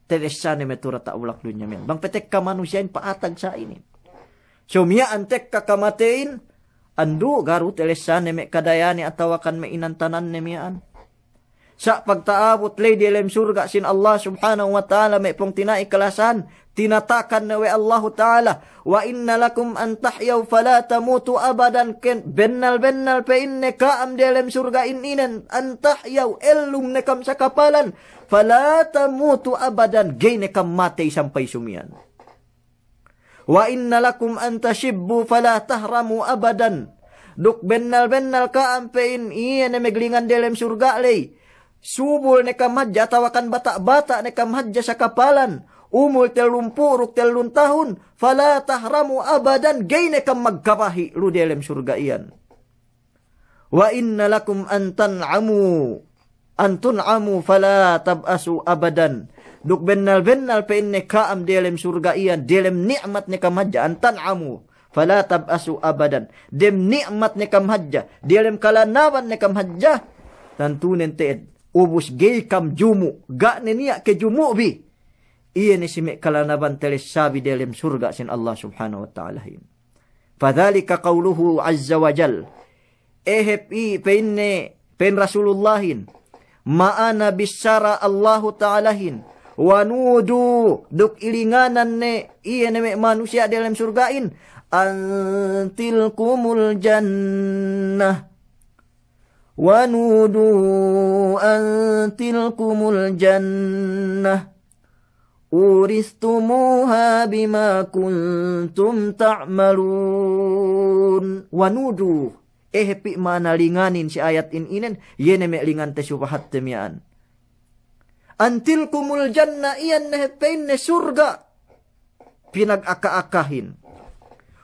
telessane me' tu diyata' bulak dunya miya'an. Bang pe tekka manusiya'in pa'atag sa' inin. So miya'an tekka kamateyin, andu' garu telessane me' kadayane atawakan me' inantananne miya'an. Sa' pagta'abut ley diyalem surga' sin Allah Subhanahu wa Ta'ala, me' pungtina'i kalasahan, tinatakan ne we' Allahu Ta'ala, "Wa inna lakum an tahyaw fala tamutu abadan." Ken-, bennal-bennal pa'inne ka'am diyalem surga'in inen, an tahyaw, ellum ne kam sakapalan, fala tamutu abadan, ga'i ne kam matey sampay sumiyan. "Wa inna lakum an tashibbu fala tahramu abadan." Duk bennal-bennal ka'am pa'in iye ne meglingan diyalem surga' ley, subul ne kam hadja atawakan bata'-bata' ne kam hadja sakapalan, umul tellumpū' duk tellun tahun, fala tahramu abadan, ga'i ne kam magkabahi' lu diyalem surga' iyan. "Wa inna lakum an tan'amu, an tun'amu fala tab'asu abadan." Duk bennal-bennal pa'inne ka'am diyalem surga' iyan, diyalem ni'mat ne kam hadja, an tan'amu fala tab'asu abadan. Dem ni'mat ne kam hadja, diyalem kalanaban ne kam hadja, tantunen te'ed, ubus ga'i kam jumu', ga' ne niya' kejumu' bi. Iye ne si me' kalanaban telessabi diyalem surga' sin Allah Subhanahu wa Ta'alahin. Fadhalika qawluhu azza wa jal. Ehep i pa'inne, pa'in Rasulullahin, ma'ana bissara Allahu Ta'alahin, wa nudu, duk ilinganan ne iye ne me' manusiya' diyalem surga'in, an tilkumul jannah. Wa nudu an tilkumul jannah. Urithtumuha bima kuntum ta'malun. Wa nudu. Ehep i ma'ana linganin si ayat in inen, iye ne me' lingante subahatte miya'an. An tilkumul jannah, iyan ne hep pa'inne surga' pinagaka-akahin.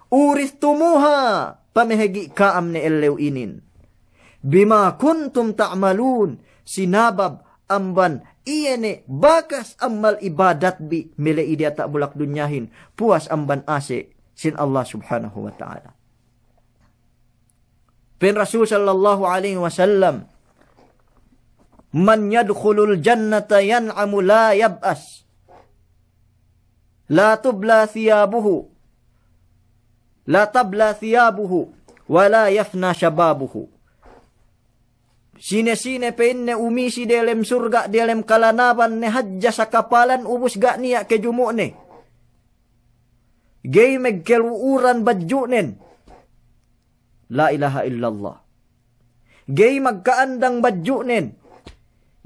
Urithtumuha, pamehegi' ka'am ne ellew inin. Bima kuntum ta'malun, sinabab amban iye ne bakas ammal ibadatbi mele'i diyata' bulak dunyahin, puwas amban ase' sin Allah Subhanahu wa Ta'ala. Pa'in Rasul sallallahu alaihi wasallam, "Man yadkhulul jannata yan'amu la yab'as, la tubla thiyabuhu, la tabla thiyabuhu, wa la yafna shababuhu." Sine-sine pa'inne umisi diyalem surga', diyalem kalanaban ne hadja sakapalan ubus ga' niya' kejumu' ne. Ga'i megkelu'uran badju'nen. La ilaha illallah. Ga'i magka'andang badju'nen.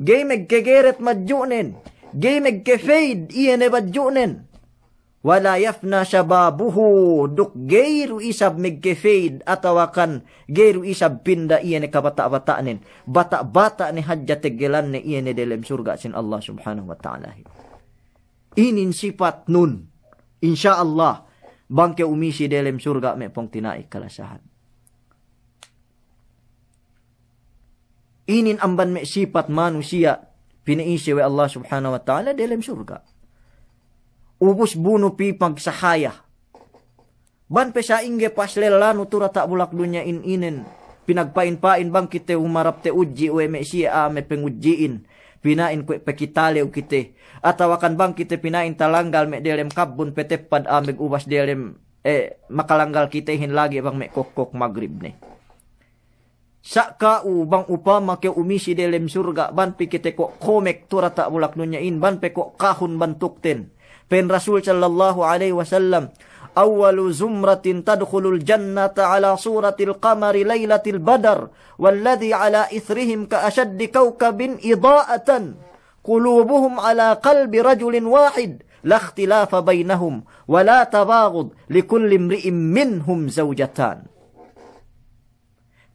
Ga'i megkegeret badju'nen. Ga'i megkefade iye ne badju'nen. Wa la yafna shababuhu, duk ga'i du isab megkefade atawakan ga'i du isab pinda iye ne kabata'-bata'nen. Bata'-bata' ne hadja teggelanne iye ne delem surga' sin Allah Subhanahu wa Ta'alahin. Inin sipatnun, insya Allah, bang kew umisi delem surga' me' pungtina'i kalasahan. Inin amban me' sipat manusiya' pina'ise we' Allah Subhanahu wa Ta'ala delem surga'. Ubus bunu pī pagsahaya. Bang pe sa'ingge paslellanu tu diyata' bulak dunya in inen, pinagpa'in-pa'in bang kite umarap te'udji' we' me' siye a'a me' pengudji'in, pina'in kuwe' pekitalew kite, atawakan bang kite pina'in talanggal me' delem kabbun peteppad a'a megubas delem, eh, makalanggal kitehin lagi' bang me' kokkok magrib ne. Sa' ka'u bang upama kew umisi delem surga', bang pe kite ko' komek tu diyata' bulak dunya in, bang pe ko' kahun bantukten. Pa'in Rasul sallallahu alaihi wasallam, "Awwalu zumratin tadkhulul jannata ala suratil qamari lailatil badr, walladhi ala ithrihim ka ashaddi kawkabin ida'atan, qulubuhum ala qalbi rajulin wahid, la ikhtilafa bainahum, wa la tabaghud, likulli imri'in minhum zawjatan."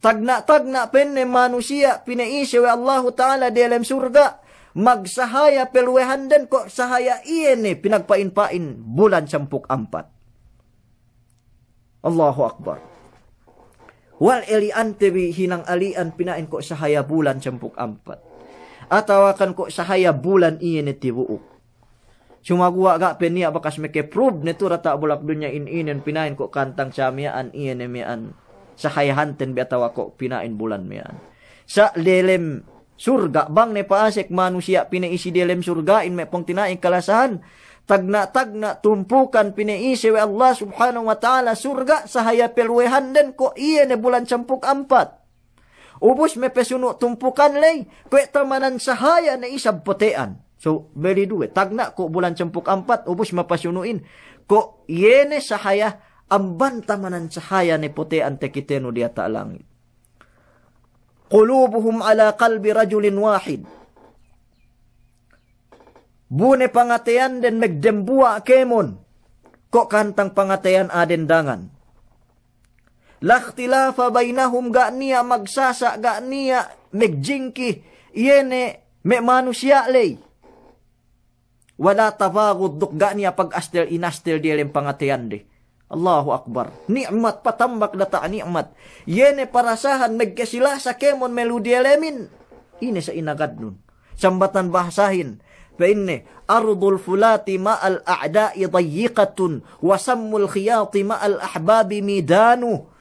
Tagna'-tagna' pa'inne manusiya' pina'ise we' Allahu Ta'ala delem surga', magsahaya peluwehanden ko' sahaya iye ne pinagpa'in-pa'in bulan sampū' ampat. Allahu Akbar. Wal eli'ante bi hinang ali'an pina'in ko' sahaya bulan sampū' ampat. Atawakan ko' sahaya bulan iye ne tibu'uk. Sumaguwa' ga' pe niya' bakas meke-prove ne tu diyata' bulak dunya in inen pina'in ko' kantang sa miya'an iye ne miya'an sahayahanten bi atawa ko' pina'in bulan miya'an. Sa' delem surga', bang ne pa'asek manusiya' pina'isi diyalem surga'in me' pungtina'i kalasahan, tagna'-tagna' tumpukan pina'isi we' Allah Subhanahu wa Ta'ala surga', sahaya peluwehanden ko' iye ne bulan sampū' ampat. Ubus me' pesunu' tumpukan ley, kuwe' tamanan sahaya ne isab pote'an. So, beli duwe, tagna' ko' bulan sampū' ampat, ubus mapasunu'in, ko' iye ne sahaya amban tamanan sahaya ne pote'an takitenu diyata' langit. Qulubuhum ala qalbi rajulin wahid. Bu ne pangateyanden megdembuwa' kēmon, ko' kantang pangateyan a'a dendangan. La ikhtilafa baynahum, ga' niya' magsasa', ga' niya' megjingki, iye ne me' manusiya' ley. Wala tabaghud, duk ga' niya' pagastel-inastel diyalem pangateyande. Allahu Akbar. Ni'mat patambak data' ni'mat. Iye ne parasahan megkesilasa kēmon melu diyalemin. Ine sa' inagadnun. Sambatan bahasahin. Pa'inne, ardul fulati ma'al a'da'i dayyiqatun, wa sammul khiyati ma'al ahbabi midanu.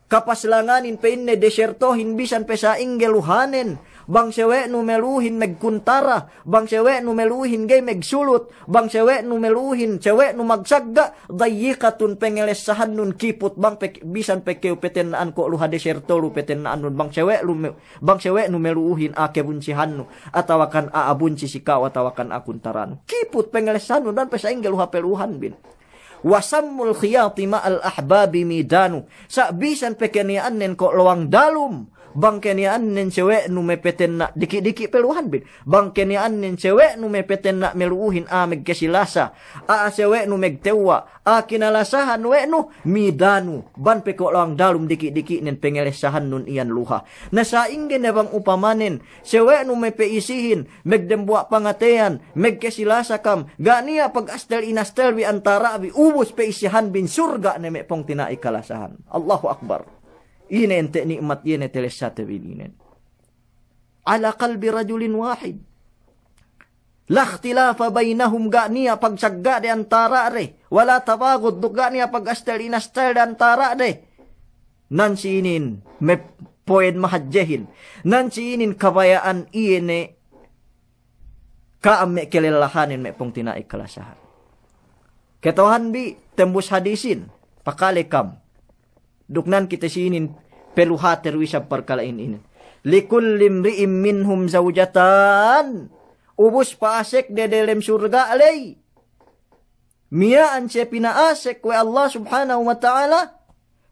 Kapaslanganin pa'inne desertohin bisan pe sa'ingge luhanen, bang sawe'nu melu'uhin megkuntara, bang sawe'nu melu'uhin ga'i megsulut, bang sawe'nu melu'uhin, sawe'nu magsagga', dayyiqatun, pengelessahannun kiput, bang pe, bisan pe kew petenna'an ko' luha deserto lu petenna'annun, bang sawe' lu me-, bang sawe'nu melu'uhin a'a kebunsihannu, atawakan a'a bunsi si ka'u, atawakan a'a kuntaranu. Kiput pengelessahannun, bang pe sa'ingge luha pelu'uhanbin. Wa sammul khiyati ma'al ahbabi midanu. Sa' bisan pe keniya'annen ko' lowang dalum, bang keniya'annen sawe'nu mepetenna' diki'-diki' pelu'uhanbin. Bang keniya'annen sawe'nu mepetenna' melu'uhin a'a megkesilasa, a'a sawe'nu megtewwa', a'a kinalasahan we' nu, midanu. Bang pe ko' lowang dalum diki'-diki'nen pengelessahannun iyan luha. Na sa'ingge ne bang upamanen, sawe'nu mepa'isihin, megdembuwa' pangateyan, megkesilasa kam, ga' niya' pagastel-inastel bi antara' bi, ubus pa'isihanbin surga' ne me' pungtina'i kalasahan. Allahu Akbar. Ine ente' ni'mat iye ne telessate bi inin. Ala qalbi rajulin wahid. La ikhtilafa baynahum, ga' niya' pagsagga'de antara'de. Wala tabaghud, duk ga' niya' pagastel-inastelde antara'de. Nan si inin, me' po'ed mahadjehin. Nan si inin kabaya'an iye ne ka'am me' kelellahanen me' pungtina'i kalasahan. Kata'uhanbi, tembus hadisin, pakale kam. Duk nan kite si inin peluhate du isab parkala' inin. Likulli imri'in minhum zawjatan. Ubus pa'asekde delem surga' ley. Miya'an siye pina'asek we' Allah Subhanahu wa Ta'ala,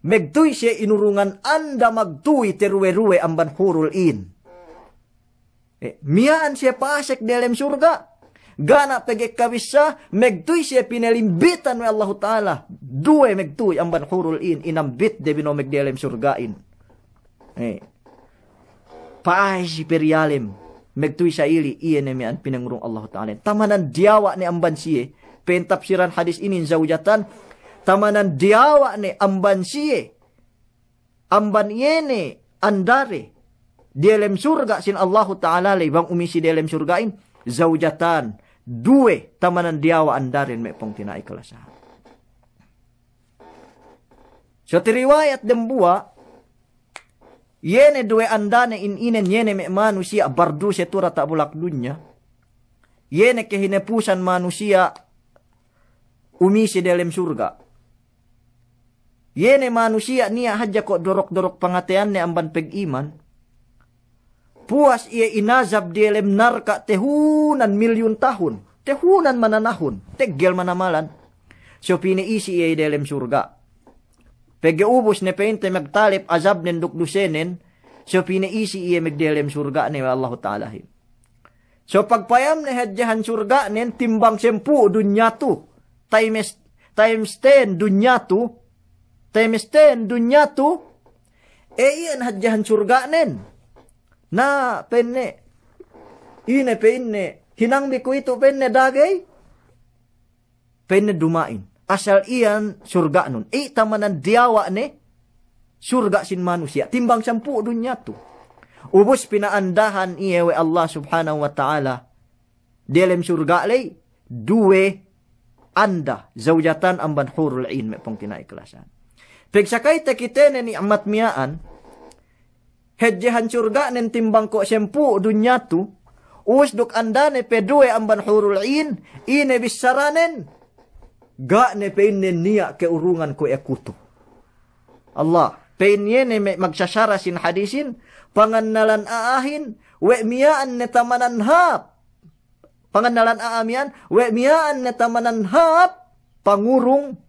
megtuy siye inurungan anda magtuy teruwe-ruwe amban hurul 'in. Eh, miya'an siye pa'asek delem surga'. Ga' ne pegge' kabissā, megtuy siye pinalimbitan we' Allahu Ta'ala. Duwe megtuy amban hurul 'in, inambitde bi no megdelem surga'in. Eh. Pa'ase si periyalem, megtuy sa'ili, iye ne miya'an pinangurung Allahu Ta'ala. Tamanan diyawa' ne amban siye, pa'in tafsiran hadis inin zawjatan, tamanan diyawa' ne amban siye, amban iye ne andade, diyalem surga' sin Allahu Ta'ala ley bang umisi diyalem surga'in, zawjatan, duwe, tamanan diyawa' andaden me' pungtina'i kalasahan. So tiriwayat dembuwa', iye ne duwe andane in inen iye ne me' manusiya' barduse tu diyata' bulak dunya. Iye ne kahinapusan manusiya' umisi delem surga'. Iye ne manusiya' niya' hadja ko' dorok-dorok pangateyanne amban pag'iman. Puwas iye inazab diyalem narka' tehunan milyun tahun, tehunan mananahun, teggel manamalan. So pina'isi iye diyalem surga'. Pegge' ubus ne pa'inte magtalep azabnen duk dusenen, so pina'isi iye megdelem surga'ne we' Allahu Ta'alahin. So pagpayamne hadjehan surga'nen timbang sempū' dunya tu, times, times ten dunya tu, times ten dunya tu, e iyan hadjehan surga'nen. Na pa'inne, ine pa'inne, hinangbi kuwe'itu pa'inne dagey, pa'inne duma'in. Asal iyan surga'nun. I tamanan diyawa' ne surga' sin manusiya'. Timbang sempū' dunya tu. Ubus pina'andahan iye we' Allah Subhanahu wa Ta'ala. Diyalem surga' ley, duwe anda, zawjatan amban hurul 'in me' pungtina'i kalasahan. Pegsakay takitene ni'mat miya'an, hadjehan surga'nen timbang ko' sampū' dunya tu, ubus duk andane pe duwe amban hurul 'in, ine bissaranen, ga' ne pa'inne niya' ke'urungan kuwe' aku tu. Allah, pa'in iye ne me' magsasara sin hadisin, pangannalan a'ahin, we' miya'an ne tamanan hāp. Pangannalan a'a miya'an, we' miya'an ne tamanan hāp pangurung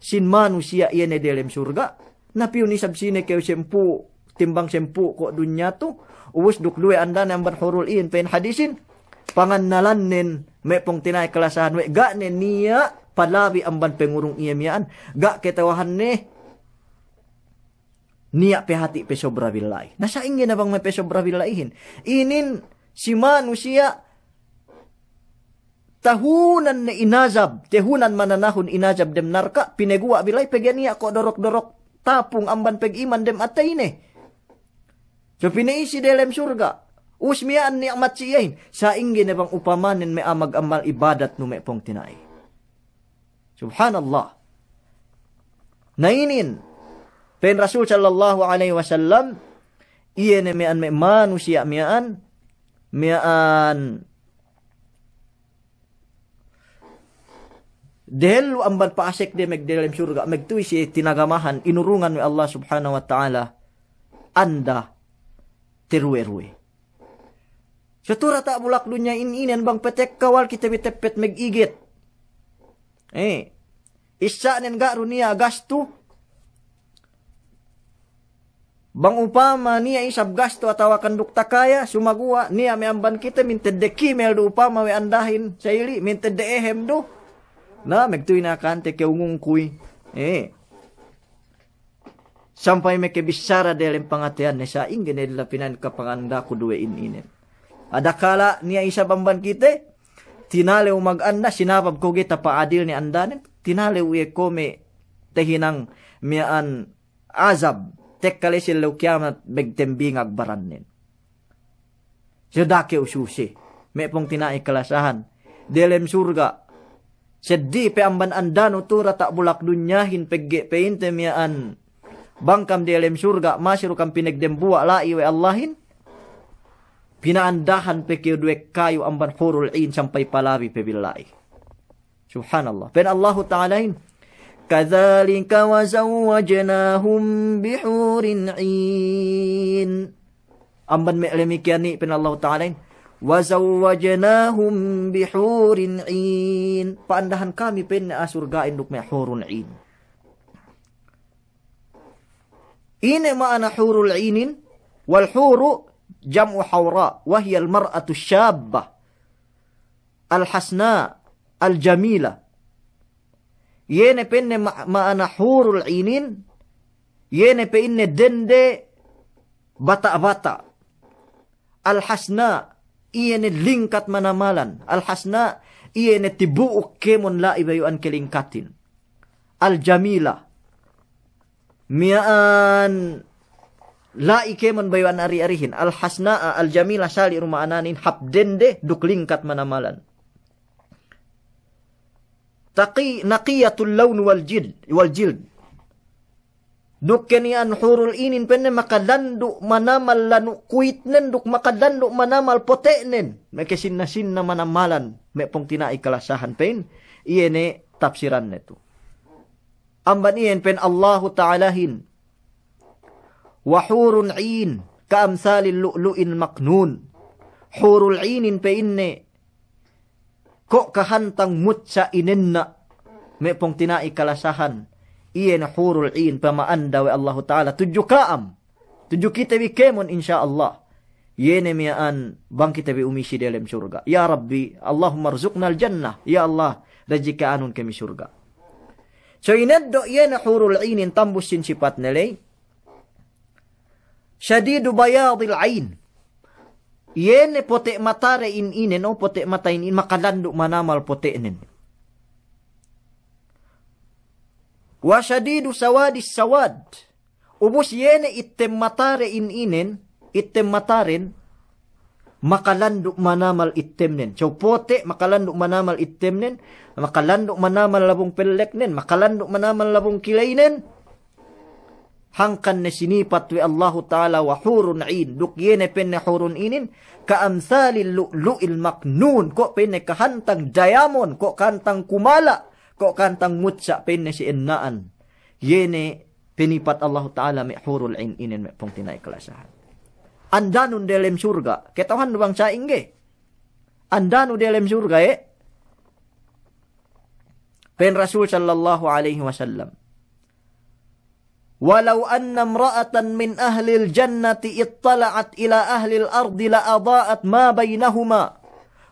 sin manusiya' iye ne delem surga'. Na piyu ne isab sine kew sampū', timbang sampū' ko' dunya tu, ubus duk duwe andane amban hurul 'in, pa'in hadisin, pangannalannen me' pungtina'i kalasahan we' ga' ne niya' palabi amban pangurung iye miya'an, ga' kata'uhanne niya' pe hati' pe sobra billahi. Na sa'ingge ne bang me' pe sobra billahihin. Inin si manusiya' tahunan ne inazab, tahunan mananahun inazab dem narka', pinaguwa' billahi pegge' niya' ko' dorok-dorok tapung amban pag'iman dem ateyne. So pina'isi delem surga'. Ubus miya'an ni'mat si iyehin. Sa'ingge ne bang upamanen me' a'a mag'amal ibadat nu me' pungtina'i. Subhanallah. Na inin, pa'in Rasul sallallahu alaihi wasallam, iye ne miya'an me' manusiya' miya'an, miya'an dehellu amban pa'asek de magdelem surga', magtuwi si tinagamahan, inurungan we' Allah subhanahu wa ta'ala, anda teruwe-ruwe. Satura ta' bulak dunya in inen bang patekka wal kite bi teppet magigit. Eh, issa'nen ga' du niya' gastu. Bang upama niya' isab gastu atawa kan duk takaya, sumaguwa' niya' me' amban kite mintedde kimel du upama we' andahin sa'ili, mintedde ehem du. Na, magtuwi ne akante kew ngungkuy. Eh. Sampay makabissara delem pangateyanne, sa'ingge ne dila pina'in kapangandaku duwe in inen. Adakala' niya' isab amban kite, tinalew maganda, sinabab ko' ga'i tapa'adil ne andanen, tinalew iye ko' me' tahinang miya'an azab, tekka la'i si ellew kiyamat magtembingag barannen. Seddili kew suse, me' pungtina'i kalasahan. Delem surga'. Seddili pe amban andanu tu diyata' bulak dunyahin pegge' pa'inte miya'an. Bang kam delem surga', masi du kam pinagdembuwa' la'i we' Allahin. Pina'andahan pe kew duwe kayu amban hurul 'in sampay palabi pe billahi. Subhanallah. Pa'in Allahu Ta'alahin, كذلك وزوجناهم بحور عين. Amban me' damikkiyan i', pa'in Allahu Ta'alahin, وزوجناهم بحور عين. Pa'andahan kami, pa'inne, a'a surga'in duk me' hurul 'in. Ine ma'ana hurul 'inin? والحور جمع حوراء، وهي المرأة الشابة الحسناء الجميلة. Iye ne pa'inne ma-, ma'ana hurul 'inin, iye ne pa'inne dende bata'-bata'. Al-hasna, iye ne lingkat manamalan. Al-hasna, iye ne tibu'uk kēmon la'i bayu'an kalingkatin. Al-jamila, miya'an la'i kēmon bayu'an ari-arihin. Al-hasna'a al-jamila, sali' du ma'ananin hāp dende duk lingkat manamalan. Taqi-, naqiyatul lawn wal jild, wal jild. Duk keni'an hurul 'inin, pa'inne, makalandu' manamal lanu' kuwitnen duk makalandu' manamal pote'nen. Makasinna-sinna manamalan, me' pungtina'i kalasahan, pa'in, iye ne tafsiranne tu. Amban iyan pa'in Allahu Ta'alahin, وحور عين كأمثال اللؤلؤ المكنون. Hurul 'inin, pa'inne, ko' kahantang mutsa inenna', me' pungtina'i kalasahan. Iye ne hurul 'in pama'anda we' Allahu Ta'ala tudju ka'am, tudju kite bi kēmon, insya Allah. Iye ne miya'an bang kite bi umisi delem surga'. Ya Rabbi, Allahumma rzuqnal jannah. Ya Allah, rejeki anun kami surga'. So ineddo' iye ne hurul 'inin, tambus sin sipatne ley. Shadidu bayadil 'ain. Iye ne pote' matade in inen, o, pote' mata in inen, makalandu' manamal pote'nen. Wa shadidu sawadis sawad. Ubus iye ne ittem matade in inen, ittem mataden, makalandu' manamal ittemnen. So pote', makalandu' manamal ittemnen, makalandu' manamal labung pelleknen, makalandu' manamal labung kileynen. Hangkan ne sinipat we' Allahu Ta'ala wa hurun 'in. Duk iye ne pa'inne hurun 'inin, ka amsalil lu'lu'il maknun. Ko' pa'inne kahantang diamond, ko' kahantang kumala', ko' kahantang mutsa' pa'inne si enna'an. Iye ne pinipat Allahu Ta'ala me' hurul 'in inin me' pungtina'i kalasahan. Andanun delem surga'. Kata'uhannu bang sa'ingge. Andanu delem surga', e? Pa'in Rasul sallallahu alaihi wasallam, "Walau anna imra'atan min ahlil jannati ittala'at ila ahlil ardi la ada'at ma bainahuma,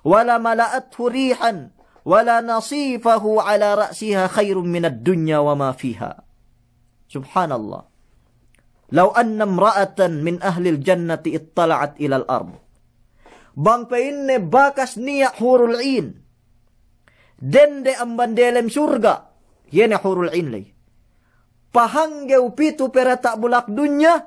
wa la mala'athu rihan, wa la nasifahu ala ra'siha khairun minad dunya wa ma fiha." Subhanallah. "Law anna imra'atan min ahlil jannati ittala'at ilal ard." Bang pa'inne bakas niya' hurul 'in dende amban delem surga', iye ne hurul 'in ley, pahanggew pitu perata' bulak dunya,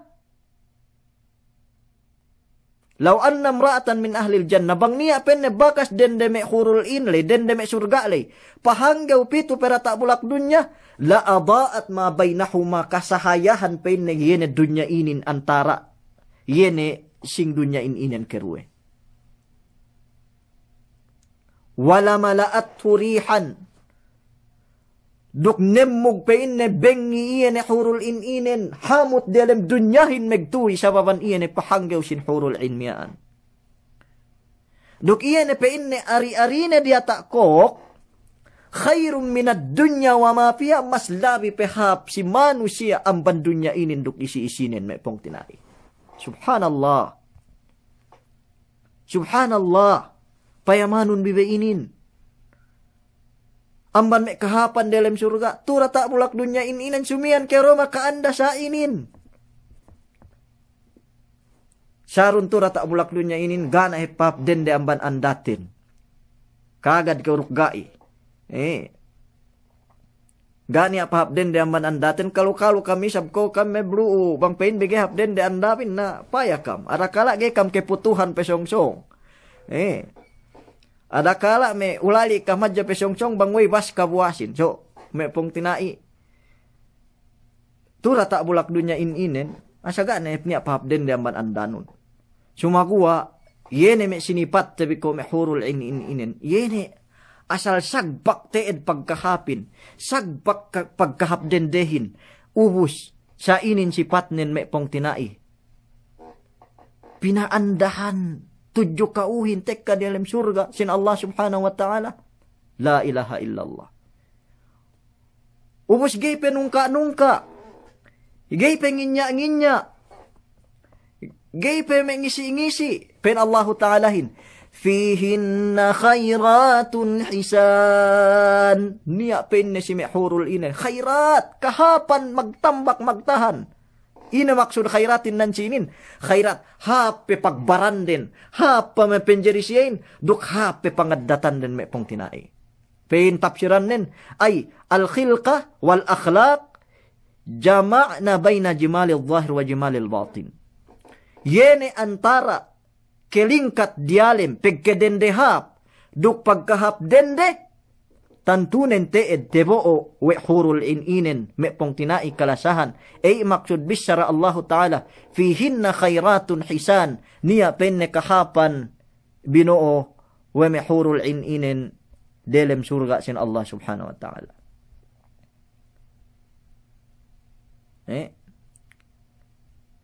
"Law anna imra'atan min ahlil jannah," bang niya' pa'inne bakas dende me' hurul 'in ley, dende me' surga' ley, pahanggew pitu perata' bulak dunya, "la ada'at ma bainahuma," kasahayahan pa'inne iye ne dunya inin antara', iye ne sing dunya in inen keruwe. "Wa la mala'athu rihan." Duk nemmug pa'inne bengi iye ne hurul 'in inen, hamut delem dunyahin megtuwi sababan iye ne pahanggew sin hurul 'in miya'an. Duk iye ne pa'inne ari-arine diyata' kōk, "khairun minad dunya wa ma fiha," mas labi pe hāp si manusiya' amban dunya inin duk isi-isinen me' pungtina'i. Subhanallah. Subhanallah. Payamanun bi be inin. Amban me' kahāpan delem surga', tu rata' bulak dunya in inen sumiyan ke Roma ka'anda sa inin. Sarun tu rata' bulak dunya inin, ga' ne hep pahāp dende amban andaten. Kagad ke uruk ga'i. Eh. Ga' niya' pahāp dende amban andaten, kalu-kalu kam isab ko kam me' blu'u, bang pa'in bi ga'i hāp dende andabin na, paya kam. Adakala' ga'i kam keputuhan pesongsong. Eh. Adakala' me' ulali' kam hadja pesongsong bang we'ey bas kabuwasin. So, me' pungtina'i. Tu rata' bulak dunya in inen, asa ga' ne hep niya' pahāp dende amban andanun. Sumaguwa', iye ne me' sinipat te bi ko' me' hurul 'in in inen. Iye ne asal sagpak te'ed pagkahāpin, sagpak ka-, pagkahāp dendehin. Ubus, sa inin sipatnen me' pungtina'i. Pina'andahan tudju ka'uhin tekka diyalem surga' sin Allah Subhanahu wa Ta'ala. La ilaha illallah. Ubus ga'i pe nungka'-nungka'. Ga'i pe nginya'-nginya'. Ga'i pe me' ngisi'-ngisi'. Pa'in Allahu Ta'alahin, "Fihinna khairatun hisan." Niya' pa'inne si me' hurul inen. Khairat. Kahāpan magtambak magtahan. Ine maksud khairatin nan si inin? Khairat. Hāp pe pagbaranden. Hāp pe me' penjeri siyehin. Duk hāp pe pangaddatanden me' pungtina'i. Pa'in tafsirannen, ay al-khilqah wal-akhlaq jama'na bayna jimalil zahir wa jimalil batin. Iye ne antara' kelingkat diyalem, pegkedende hāp, duk pagkahāp dende, tantunen te'ed tebo'o we' hurul 'in inen, me' pungtina'i kalasahan. Ey maksud bissara Allahu Ta'ala, "Fihinna khairatun hisan," niya' pa'inne kahāpan bino'o we' me' hurul 'in inen delem surga' sin Allah Subhanahu wa Ta'ala. Eh?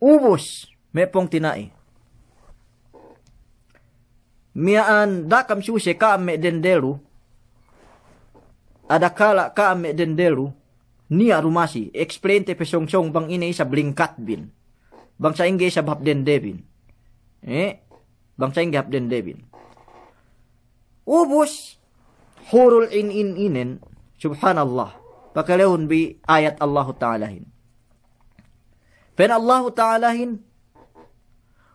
Ubus, me' pungtina'i. Miya'an da'a kam suse ka'am me' dende lu, adakala' ka'am me' dende lu, niya' du masi, explain te pesongsong bang ine isab lingkatbin. Bang sa'ingge isab hāp dendebin. Eh? Bang sa'ingge hāp dendebin. Ubus, hurul 'in in inen, subhanallah. Pakalehun bi ayat Allahu Ta'alahin. Pa'in Allahu Ta'alahin,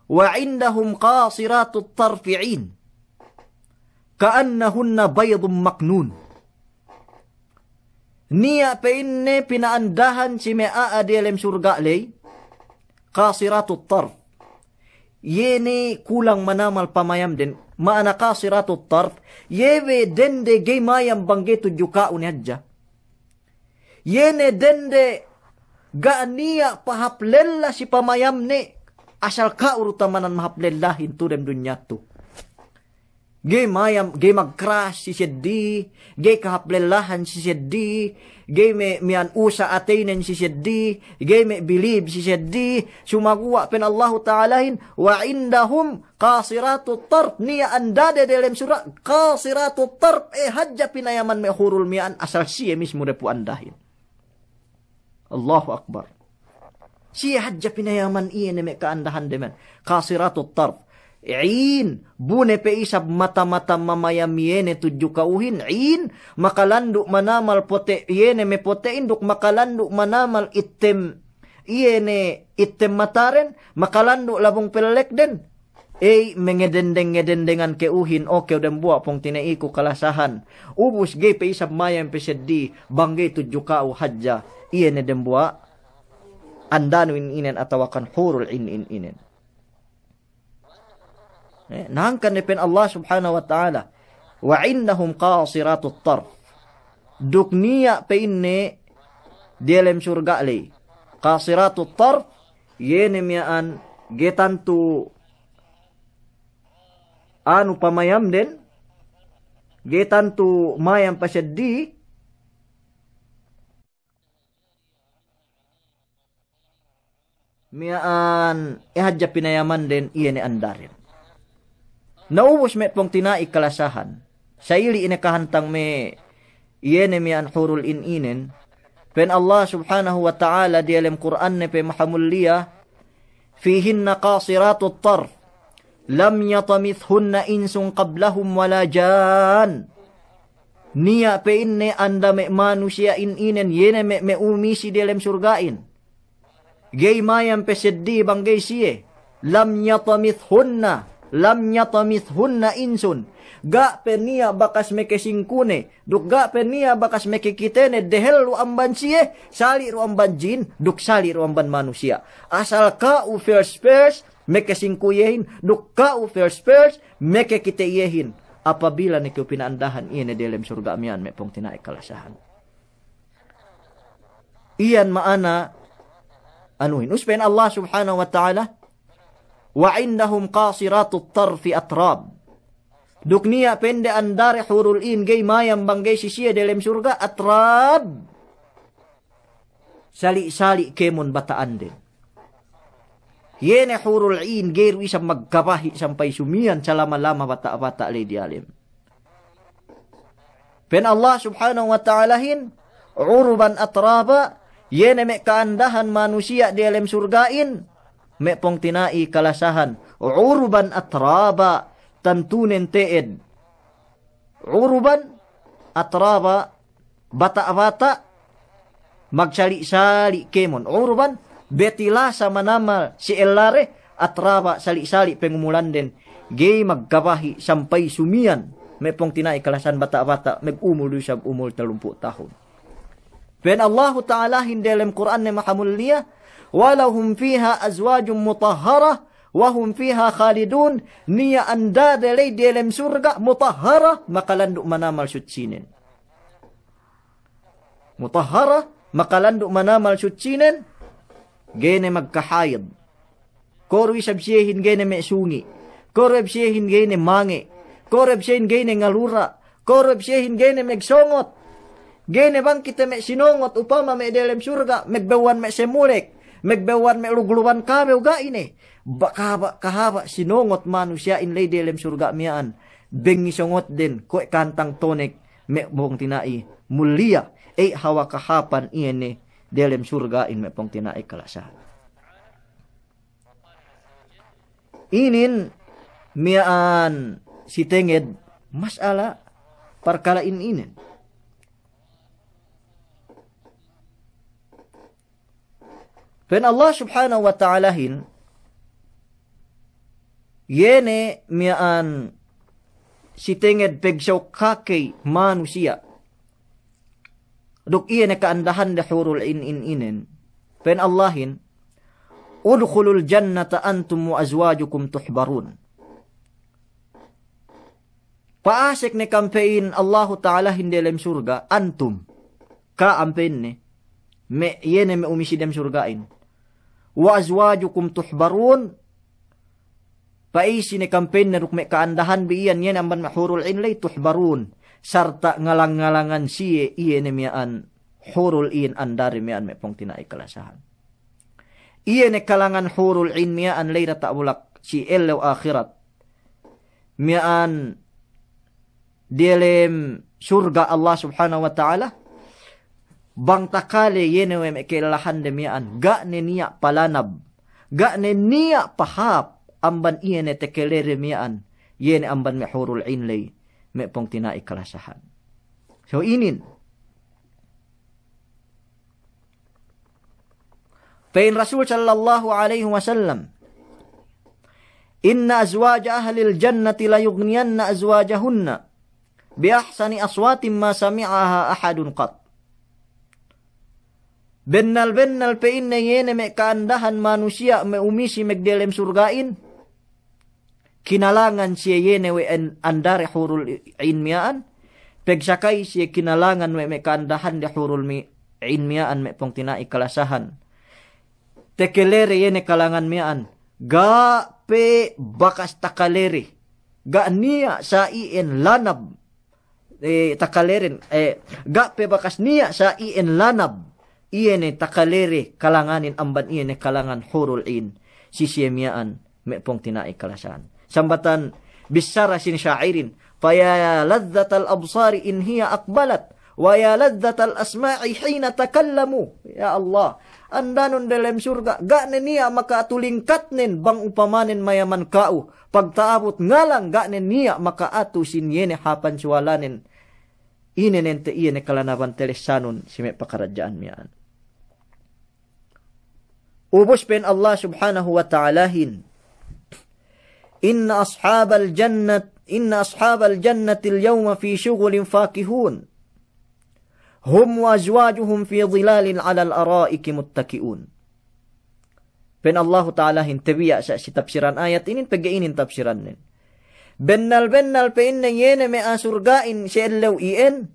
"Wa 'indahum qasiratut tarfi 'in, ka'annahunna baydun maknun." Niya' pa'inne pina'andahan si me' a'a diyalem surga' ley, qasiratut tarf. Iye ne kulang manamal pamayamden, ma'ana qasiratut tarf, iye we' dende ga'i mayam bang ga'i tudju ka'u ne hadja. Iye ne dende Ga' niya' pahāp lella si pamayamne, asal ka'u du tamanan mahāp lellahin tu dem dunya tu. Ga'i mayam, ga'i magkeras si seddili, ga'i kahāp lellahan si seddili, ga'i me' miya'an usa ateynen si seddili, ga'i me' bilib si seddili, sumaguwa' pa'in Allahu Ta'alahin, "Wa indahum qasiratut tarf," niya' andade delem surga', qasiratut tarf, e hadja pinayaman me' hurul miya'an asal siye mismu de pu andahin. Allahu Akbar. Siye hadja pinayaman iye ne me' ka'andahan de men. Qasiratut tarf. Iyan, bu ne pe isab mata-mata mamayam iye ne tudju ka'uhin. Iyan, makalandu' manamal pote' iye ne me' pote'in duk makalandu' manamal ittem iye ne ittem mataren, makalandu' labung pellekden. Ey, mengedendeng-ngedendengan ke'uhin, o kew dembuwa' pungtina'iku kalasahan. Ubus ga'i pe isab mayam pe seddili, bang ga'i tudju ka'u hadja. Iye ne dembuwa' andanu in inen atawakan hurul in in inen. Eh, nangkan ne pa'in Allah Subhanahu wa Ta'ala, "Wa indahum qasiratut tarf." Duk niya' pa'inne diyalem surga' ley. Qasiratut tarf, iye ne miya'an ga'i tantu anu pamayamden, ga'i tantu mayam paseddili, miya'an e hadja pinayamanden iye ne andaren. Na ubus me' pungtina'i kalasahan. Sa'ili' ine kahantang me' iye ne miya'an hurul in inen. Pa'in Allah Subhanahu wa Ta'ala diyalem Kur'anne pe mahamulliya, "Fihinna qasiratut tarf, lam yatmithunna insun qablahum wala jan." Niya' pa'inne anda me' manusiya' in inen, iye ne me', me' umisi diyalem surga'in. Ga'i mayam pe seddili bang ga'i siye. Lam yatmithunna, lam yatmithunna insun. Ga' pe niya' bakas mekesingkune, duk ga' pe niya' bakas mekekitene, dehellu amban siye, sali' du amban jin, duk sali' du amban manusiya'. Asal ka'u first, first, mekesingku iyehin, duk ka'u first, first, mekekite iyehin. Apabila ne kew pina'andahan iye ne delem surga' miya'an me' pungtina'i kalasahan. Iyan ma'ana anuhin. Ubus pa'in Allah Subhanahu wa Ta'ala, "Wa indahum qasiratut tarfi atrab." Duk niya' pa'inde andare hurul in ga'i mayam bang ga'i si siye delem surga', atrab. Sali'-sali' kēmon bata'anden. Iye ne hurul in ga'i du isab magkabahi' sampay sumiyan salama-lama bata'-bata' ley diyalem. Pa'in Allah Subhanahu wa Ta'alahin, "Uruban atraba," iye ne me' ka'andahan manusiya' diyalem surga'in, me' pungtina'i kalasahan, uruban atraba, tantunen te'ed. Uruban atraba, bata'-bata', magsali'-sali' kēmon. Uruban, betilasa manamal si ellare, atraba, sali'-sali' pengumulanden. Ga'i magkabahi' sampay sumiyan. Me' pungtina'i kalasahan bata'-bata', megumul du isab umul tellumpū' tahun. Pa'in Allahu Ta'alahin delem Kur'anne mahamulliya, "Wa lahum fiha azwajun mutahharah, wa hum fiha khalidun," niya' andade ley delem surga' mutahharah, makalandu' manamal sutsinen. Mutahharah, makalandu' manamal sutsinen, ga'i ne magkahayid. Koru isab siyehin ga'i ne me' sungi'. Koru isab siyehin ga'i ne mange'. Koru isab siyehin ga'i ne ngalura'. Koru isab siyehin ga'i ne megsongot. Ga'i ne bang kite me' sinongot, upama me' delem surga', megbewwan me' semulek, megbewwan me' lugluban kabew, ga'i ne. Ba-, kahaba', kahaba' sinongot manusiya'in ley delem surga' miya'an. Bengi songotden, kuwe' kantang tonek, me' pungtina'i mulliya, ey hawal kahāpan iye ne delem surga'in me' pungtina'i kalasahan. Inin miya'an si tenged mas'ala parkala' in inin. Pa'in Allah Subhanahu wa Ta'alahin, iye ne miya'an si tenged pegsaw kakey manusiya'. Duk iye ne ka'andahande hurul in, in inen. Pa'in Allahin, "Udkhulul jannata antum wa azwajukum tuhbarun." Pa'asek ne kam pa'in Allahu Ta'alahin delem surga', antum. Ka'am pa'inne. me' iye ne me' umisi dem surga'in. Wa azwajukum tuhbarun, pa'isi ne kam pa'inne duk me' ka'andahanbi iyan, iye ne amban me' hurul 'in ley, tuhbarun, sarta' ngalang-ngalangan siye iye ne miya'an hurul 'in andari miya'an me' pungtina'i kalasahan. Iye ne kalangan hurul 'in miya'an ley diyata' bulak si ellew ahirat. Miya'an diyalem surga' Allah Subhanahu wa Ta'ala, bang takale iye ne we' me' ka'ellahande miya'an, ga' ne niya' palanab, ga' ne niya' pahāp amban iye ne takalede miya'an, iye ne amban me' hurul 'in ley, me' pungtina'i kalasahan. So inin. Pa'in Rasul sallallahu alaihi wasallam, "Inna azwaja ahlil jannati layughniyanna azwajahunna bi ahsani aswatin ma sami'aha ahadun qat." Bennal-bennal pa'inne iye ne me' ka'andahan manusiya' me' umisi me' diyalem surga'in, kinalangan siye iye ne we' en-, andari hurul 'in miya'an, pegsakay siye kinalangan we' me' ka'andahande hurul mi-, 'in miya'an me' pungtina'i kalasahan. Takalede iye ne kalangan miya'an, ga' pe bakas takalede, ga' niya' sa iyan lanab. Eh, takaleden, eh, ga' pe bakas niya' sa iyan lanab, iye ne takalede kalanganin amban iye ne kalangan hurul 'in si siye miya'an me' pungtina'i kalasahan. Sambatan bissara sin sa'irin, "Fa ya ladhdhatal absari in hiya aqbalat, wa ya ladhdhatal asma'i hina takallamu." Ya Allah, andanun diyalem surga', ga' ne niya' maka'atu lingkatnen bang upamanen mayaman ka'u, pagta'abut ngalang ga' ne niya' maka'atu sin iye ne hāpan suwalanen. Ine ne ente iye ne kalanaban telessanun si me' pakaradja'an miya'an. Ubus pa'in Allah Subhanahu wa Ta'alahin, "Inna ashabal jannat, inna ashabal jannatil yawma fi shughulin fakihun. Hum wa azwajuhum fi dhilalin 'alal ara'iki muttaki'un." Pa'in Allahu Ta'alahin, tabiya' sa' si tapsiran ayat inin, pegge' inin tapsirannen. Bennal-bennal pa'inne iye ne me' a'a surga'in si ellew iyan,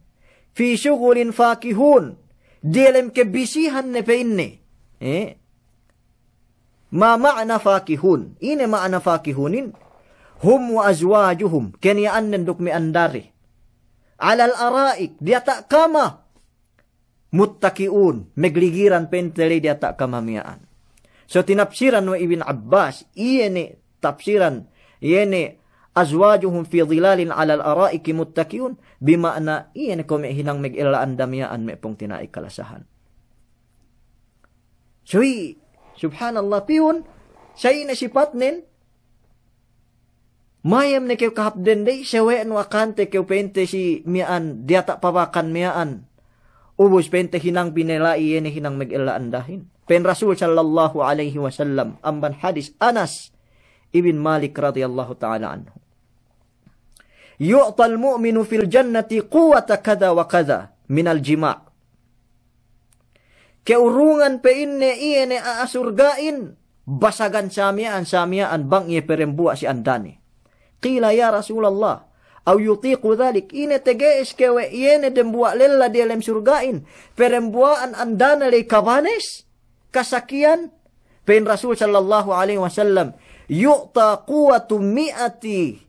fi shughulin fakihun, diyalem kabisihan ne pa'inne. Eh? Ma ma'na fakihun? Ine ma'na fakihunin? Hum wa azwajuhum, keniya'annen duk me' andari. Alal ara'ik, diyata' kama. Muttaki'un, magligiran pa'inte ley diyata' kama miya'an. So tinapsiran we' Ibn Abbas, iye ne tapsiran, iye ne azwajuhum fi dhilalin 'alal ara'iki muttaki'un, bi ma'na iye ne kuwe' me' hinang magella anda miya'an me' pungtina'i kalasahan. So i, subhanallah, piyun, sa' ine sipatnen, mayam ne kew kahāp dende, sawe'nu akante kew pa'inte si miya'an, diyata' pabakan miya'an. Ubus pa'inte hinang bi ne la'i, iye ne hinang magella andahin. Pa'in Rasul sallallahu alaihi wasallam, amban hadis Anas ibn Malik radiyallahu ta'ala anhu. Yu'tal mu'minu fil jannati quwwata kadha wa kadha minal jima'. Ke'urungan pa'inne iye ne a'a surga'in, basagan sa miya'an, sa miya'an bang iye perembuwa' si andane. Qila, "Ya Rasulallah, aw yutiqu dhalik?" Ine tege'es kew we' iye ne dembuwa' lella diyalem surga'in, perembuwa'an andane ley kabanes, kasakiyan? Pa'in Rasul sallallahu alaihi wasallam, "Yu'ta quwwatu mi'ati."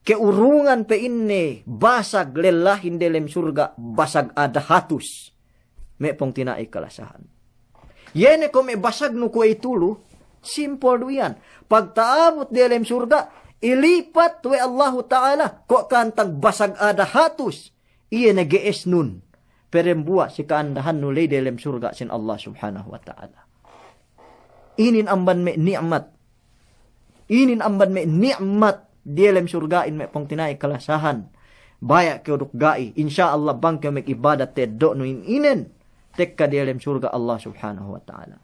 Ke'urungan pa'inne basag lellahin diyalem surga', basag a'a dahatus. Me' pungtina'i kalasahan. Iye ne kuwe' me' basagnu kuwe'itu lu, simpol du iyan. Pagta'abut diyalem surga', ilipat we' Allahu Ta'ala, kuwe' kantang basag a'a dahatus. Iye ne ge'esnun, perembuwa' si ka'andahannu ley diyalem surga' sin Allah Subhanahu wa Ta'ala. Inin amban me' ni'mat. Inin amban me' ni'mat diyalem surga'in me' pungtina'i kalasahan. Baya' kew duk ga'i, insya Allah bang kew mag'ibadat ta'eddo'nu in inen tekka diyalem surga' Allah Subhanahu wa Ta'ala.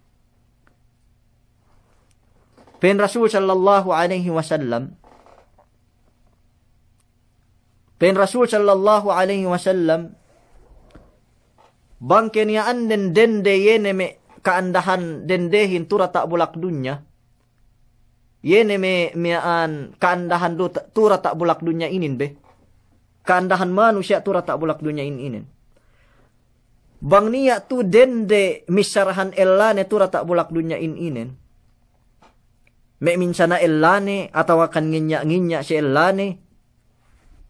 Pa'in Rasul sallallahu alaihi wasallam, Pa'in Rasul sallallahu alaihi wasallam, bang keniya'anden dende iye ne me' ka'andahan dendehin tu diyata' bulak dunya. Iye ne me', miya'an ka'andahan du-, tu diyata' bulak dunya inin be. Ka'andahan manusiya' tu diyata' bulak dunya in-, inin. Bang niya' tu dende missarahan ellane tu diyata' bulak dunya in inen, me' minsana' ellane, atawakan nginya'-nginya' si ellane,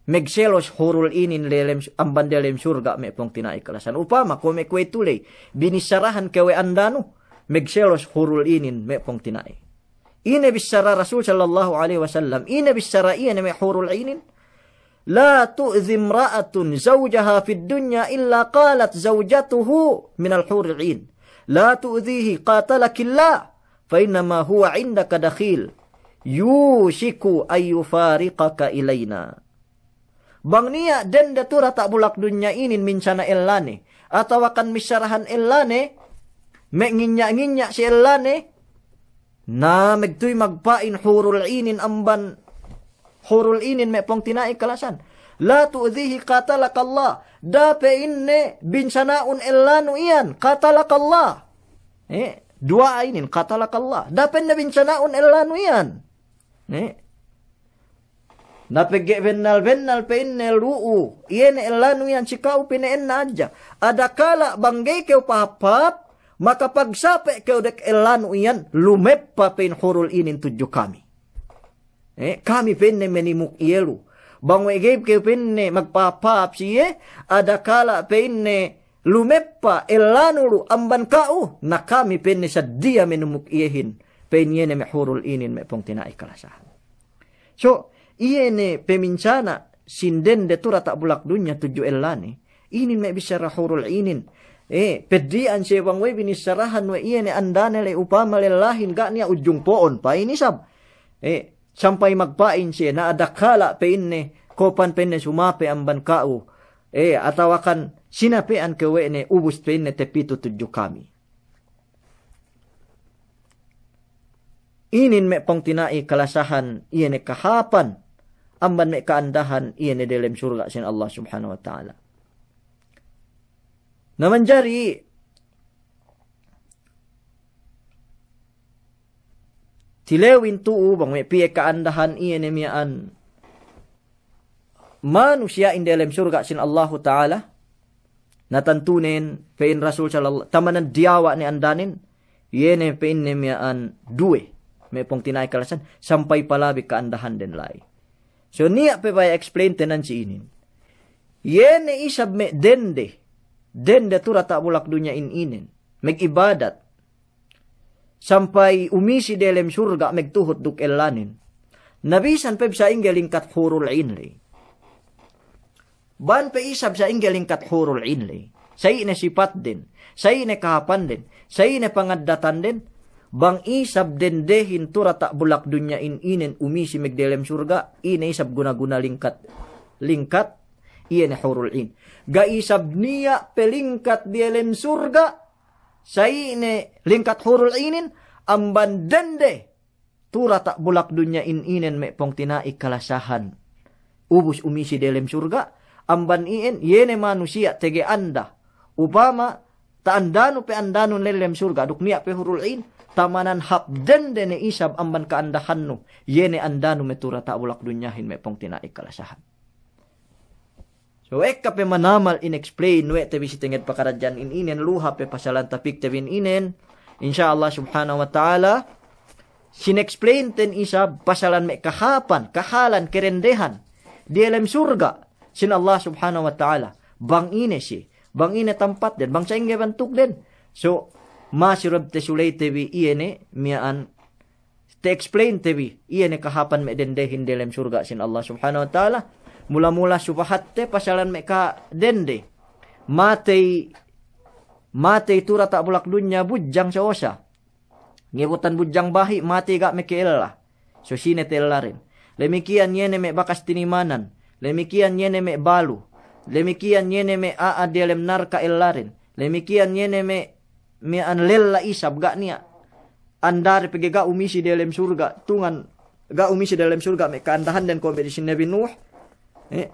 megselos hurul inin delem, amban delem surga', me' pungtina'i kalasahan. Upama kuwe' me' kuwe'itu ley, binissarahan kew we' andanu, megselos hurul inin, me' pungtina'i. Ine bissara Rasul sallallahu alaihi wasallam, ine bissara iye ne me' hurul inin, "La tu'dhi imra'atun zawjaha fid dunya illa qalat zawjatuhu minal huril 'in. La tu'dhihi qatalakillah, fa innama huwa 'indaka dakhil. Yushiku an yufariqaka ilaina." Bang niya' dende tu diyata' bulak dunya inin minsana' ellane, atawakan missarahan ellane, me' nginya'-nginya' si ellane, na megtuy magpa'in hurul inin amban hurul inin, me' pungtina'i kalasahan. "La tu'dhihi qatalakallah." Da'a pe inne binsana'un ellanu iyan, qatalakallah. Eh, duwa'a inin, qatalakallah. Da'a pe inne binsana'un ellanu iyan. Eh. Na pegge' bennal-bennal pe inne lu'u, iye ne ellanu iyan si ka'u, pa'inne, ēnna hadja. Adakala' bang ga'i kew pahāp-hāp, makapagsape' kew duk ellanu iyan, lumeppa, pa'in hurul inin, tudju kami. Eh, kami, pa'inne, menimuk iye lu. Bang we' ga'i kew, pa'inne, magpahāp-hāp si iye, adakala', pa'inne, lumeppa ellanu lu amban ka'u, na kami, pa'inne, sadiya menimuk iyehin, pa'in iye ne me' hurul inin, me' pungtina'i kalasahan. So, iye ne peminsana' sin dende tu diyata' bulak dunya tudju ellane, inin me' bissara hurul inin. Eh, peddi'an siye bang we' binissarahan we' iye ne andane ley, upama lellahin, ga' niya' ujung po'on, pa'in isab. Eh, sampay magpa'in siye, na adakala', pa'inne, kopan, pa'inne, sumape' amban ka'u, eh, atawakan sinape'an kew we' ne, ubus, pa'inne, tepitu tudju kami. Inin me' pungtina'i kalasahan, iye ne kahāpan amban me' ka'andahan iye ne delem surga' sin Allah Subhanahu wa Ta'ala. Na manjari tilewin tu'u bang me' piye ka'andahan iye ne miya'an manusiya'in delem surga' sin Allahu Ta'ala, na tantunen, pa'in Rasul sallallahu, tamanan diyawa' ne andanen, iye ne, pa'inne, miya'an duwe, me' pungtina'i kalasahan, sampay palabi ka'andahanden la'i. So, niya' pe baya' explain te nan si inin. Iye ne isab me' dende, dende tu diyata' bulak dunya in inen, mag'ibadat sampay umisi delem surga' magtuhut duk ellanen. Na bisan pe sa'ingge lingkat hurul 'in ley. Bang pe isab sa'ingge lingkat hurul 'in ley, sa'i ne sipatden, sa'i ne kahāpanden, sa'i ne pangaddatanden, bang isab dendehin tu diyata' bulak dunya in inen umisi magdelem surga', ine isab guna-guna lingkat, lingkat iye ne hurul 'in. Ga' isab niya' pe lingkat diyalem surga', sa'i ne lingkat hurul 'inin, amban dende tu diyata' bulak dunya in inen, me' pungtina'i kalasahan. Ubus umisi delem surga', amban iyan, iye ne manusiya' tege anda. Upama ta'andanu pe andanun lellem surga', duk niya' pe hurul 'in, tamanan hāp dende ne isab amban ka'andahannu, iye ne andanu me' tu diyata' bulak dunyahin, me' pungtina'i kalasahan. So, ekka pe manamal in-explain we' te bi si tenged pakaradja'an in inen, luha pe pasalan topic te bi in inen. Insya Allah subhanahu wa ta'ala, sin-explain ten isab pasalan me' kahāpan, kahalan, kerendehan diyalem surga' sin Allah subhanahu wa ta'ala. Bang ine siye, bang ine tampatden, bang sa'ingge bantukden. So, masi du te suley te bi iye ne miya'an te-explain te bi, iye ne kahāpan me' dendehin diyalem surga' sin Allah subhanahu wa ta'ala. Mula-mula subahat te pasalan me' ka dende. Matey, matey tu diyata' bulak dunya budjang sa'osa. Ngebutan budjang bahi', matey ga' meke ella. So sine te ellaren. Lemikiyan iye ne me' bakas tinimanan. Lemikiyan iye ne me' balu. Lemikiyan iye ne me' a'a diyalem narka' ellaren. Lemikiyan iye ne me', me' an lella isab ga' niya' andare pegge' ga' umisi diyalem surga', tungan ga' umisi diyalem surga' me' ka'andahanden kuwe' me' disi Nabi Nuh. Eh,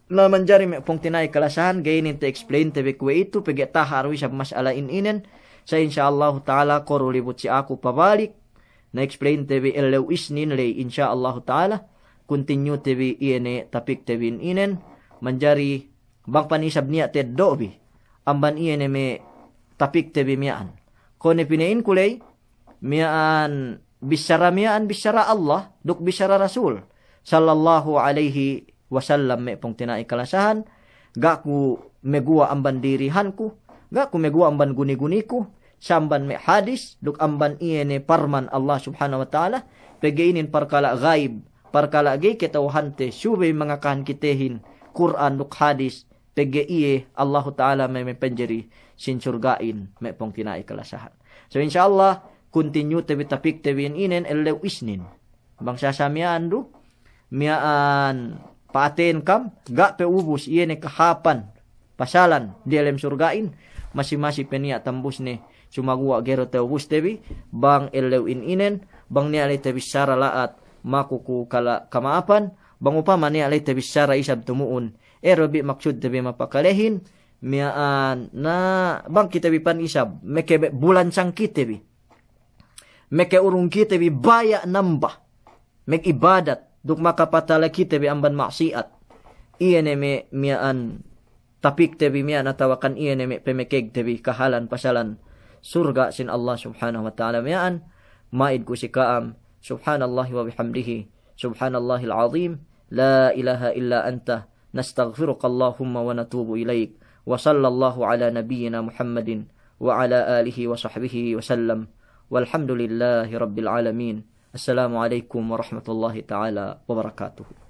na manjari me' pungtina'i kalasahan, ga'i inin te-explain te bi kuwe'itu, pegge' taha' du isab mas'ala in inen. Sa' insya Allahu ta'ala, koru libut si aku pabalik na-explain te bi ellew Isnin ley, insya Allahu ta'ala, continue te bi iye ne topic te bi in inen. Manjari bang pa'in isab niya' teddo' bi, amban iye ne me' tapikte bi miya'an. Kuwe' ne pina'inku ley, miya'an bissara miya'an bissara Allah, duk bissara Rasul, sallallahu alaihi wasallam, me' pungtina'i kalasahan, ga' ku meguwa' amban dirihanku, ga' ku meguwa' amban guni-guniku, samban me' hadis, duk amban iye ne parman Allah Subhanahu wa Ta'ala, pegge' inin parkala' gaib, parkala' ga'i kata'uhante, subey mangakahan kitehin Kur'an duk hadis, pegge' iye Allahu Ta'ala me' mapanjari sin surga'in, me' pungtina'i kalasahan. So, insya Allah, kuntinyute bi tapikte bi inin ellew Isnin. Bang sasa miya'an du, miya'an pa'aten kam, ga' pe ubus iye ne kahāpan pasalan diyalem surga'in, masi-masi pe niya' tambusne, sumaguwa' ga'i du ta'ubuste bi, bang ellew in inen, bang niya' ley tabissara la'at, maku ku kala' kama'apan, bang upama niya' ley tabissara isab tumu'un, ero bi maksudte bi mapakalehin, miya'an, na bang kite bi pan isab, meke be-, bulansang kite bi. Meke urung kite bi baya' namba. Mag'ibadat, duk makapatala kite bi amban ma'siyat. Iye ne me' miya'an tapikte bi miya'an atawakan iye ne me' pemekegte bi kahalan pasalan surga' sin Allah Subhanahu wa Ta'ala miya'an. Ma'id ku si ka'am, subhanallahi wa bihamdihi, subhanallahil azim, la ilaha illa anta, nastaghfiruka Allahumma wa natubu ilaik. Wa sallallahu ala nabiyyina Muhammadin wa ala alihi wa sahbihi wa sallam. Walhamdulillahi rabbil alamin. Assalamu alaikum warahmatullahi ta'ala wabarakatuh.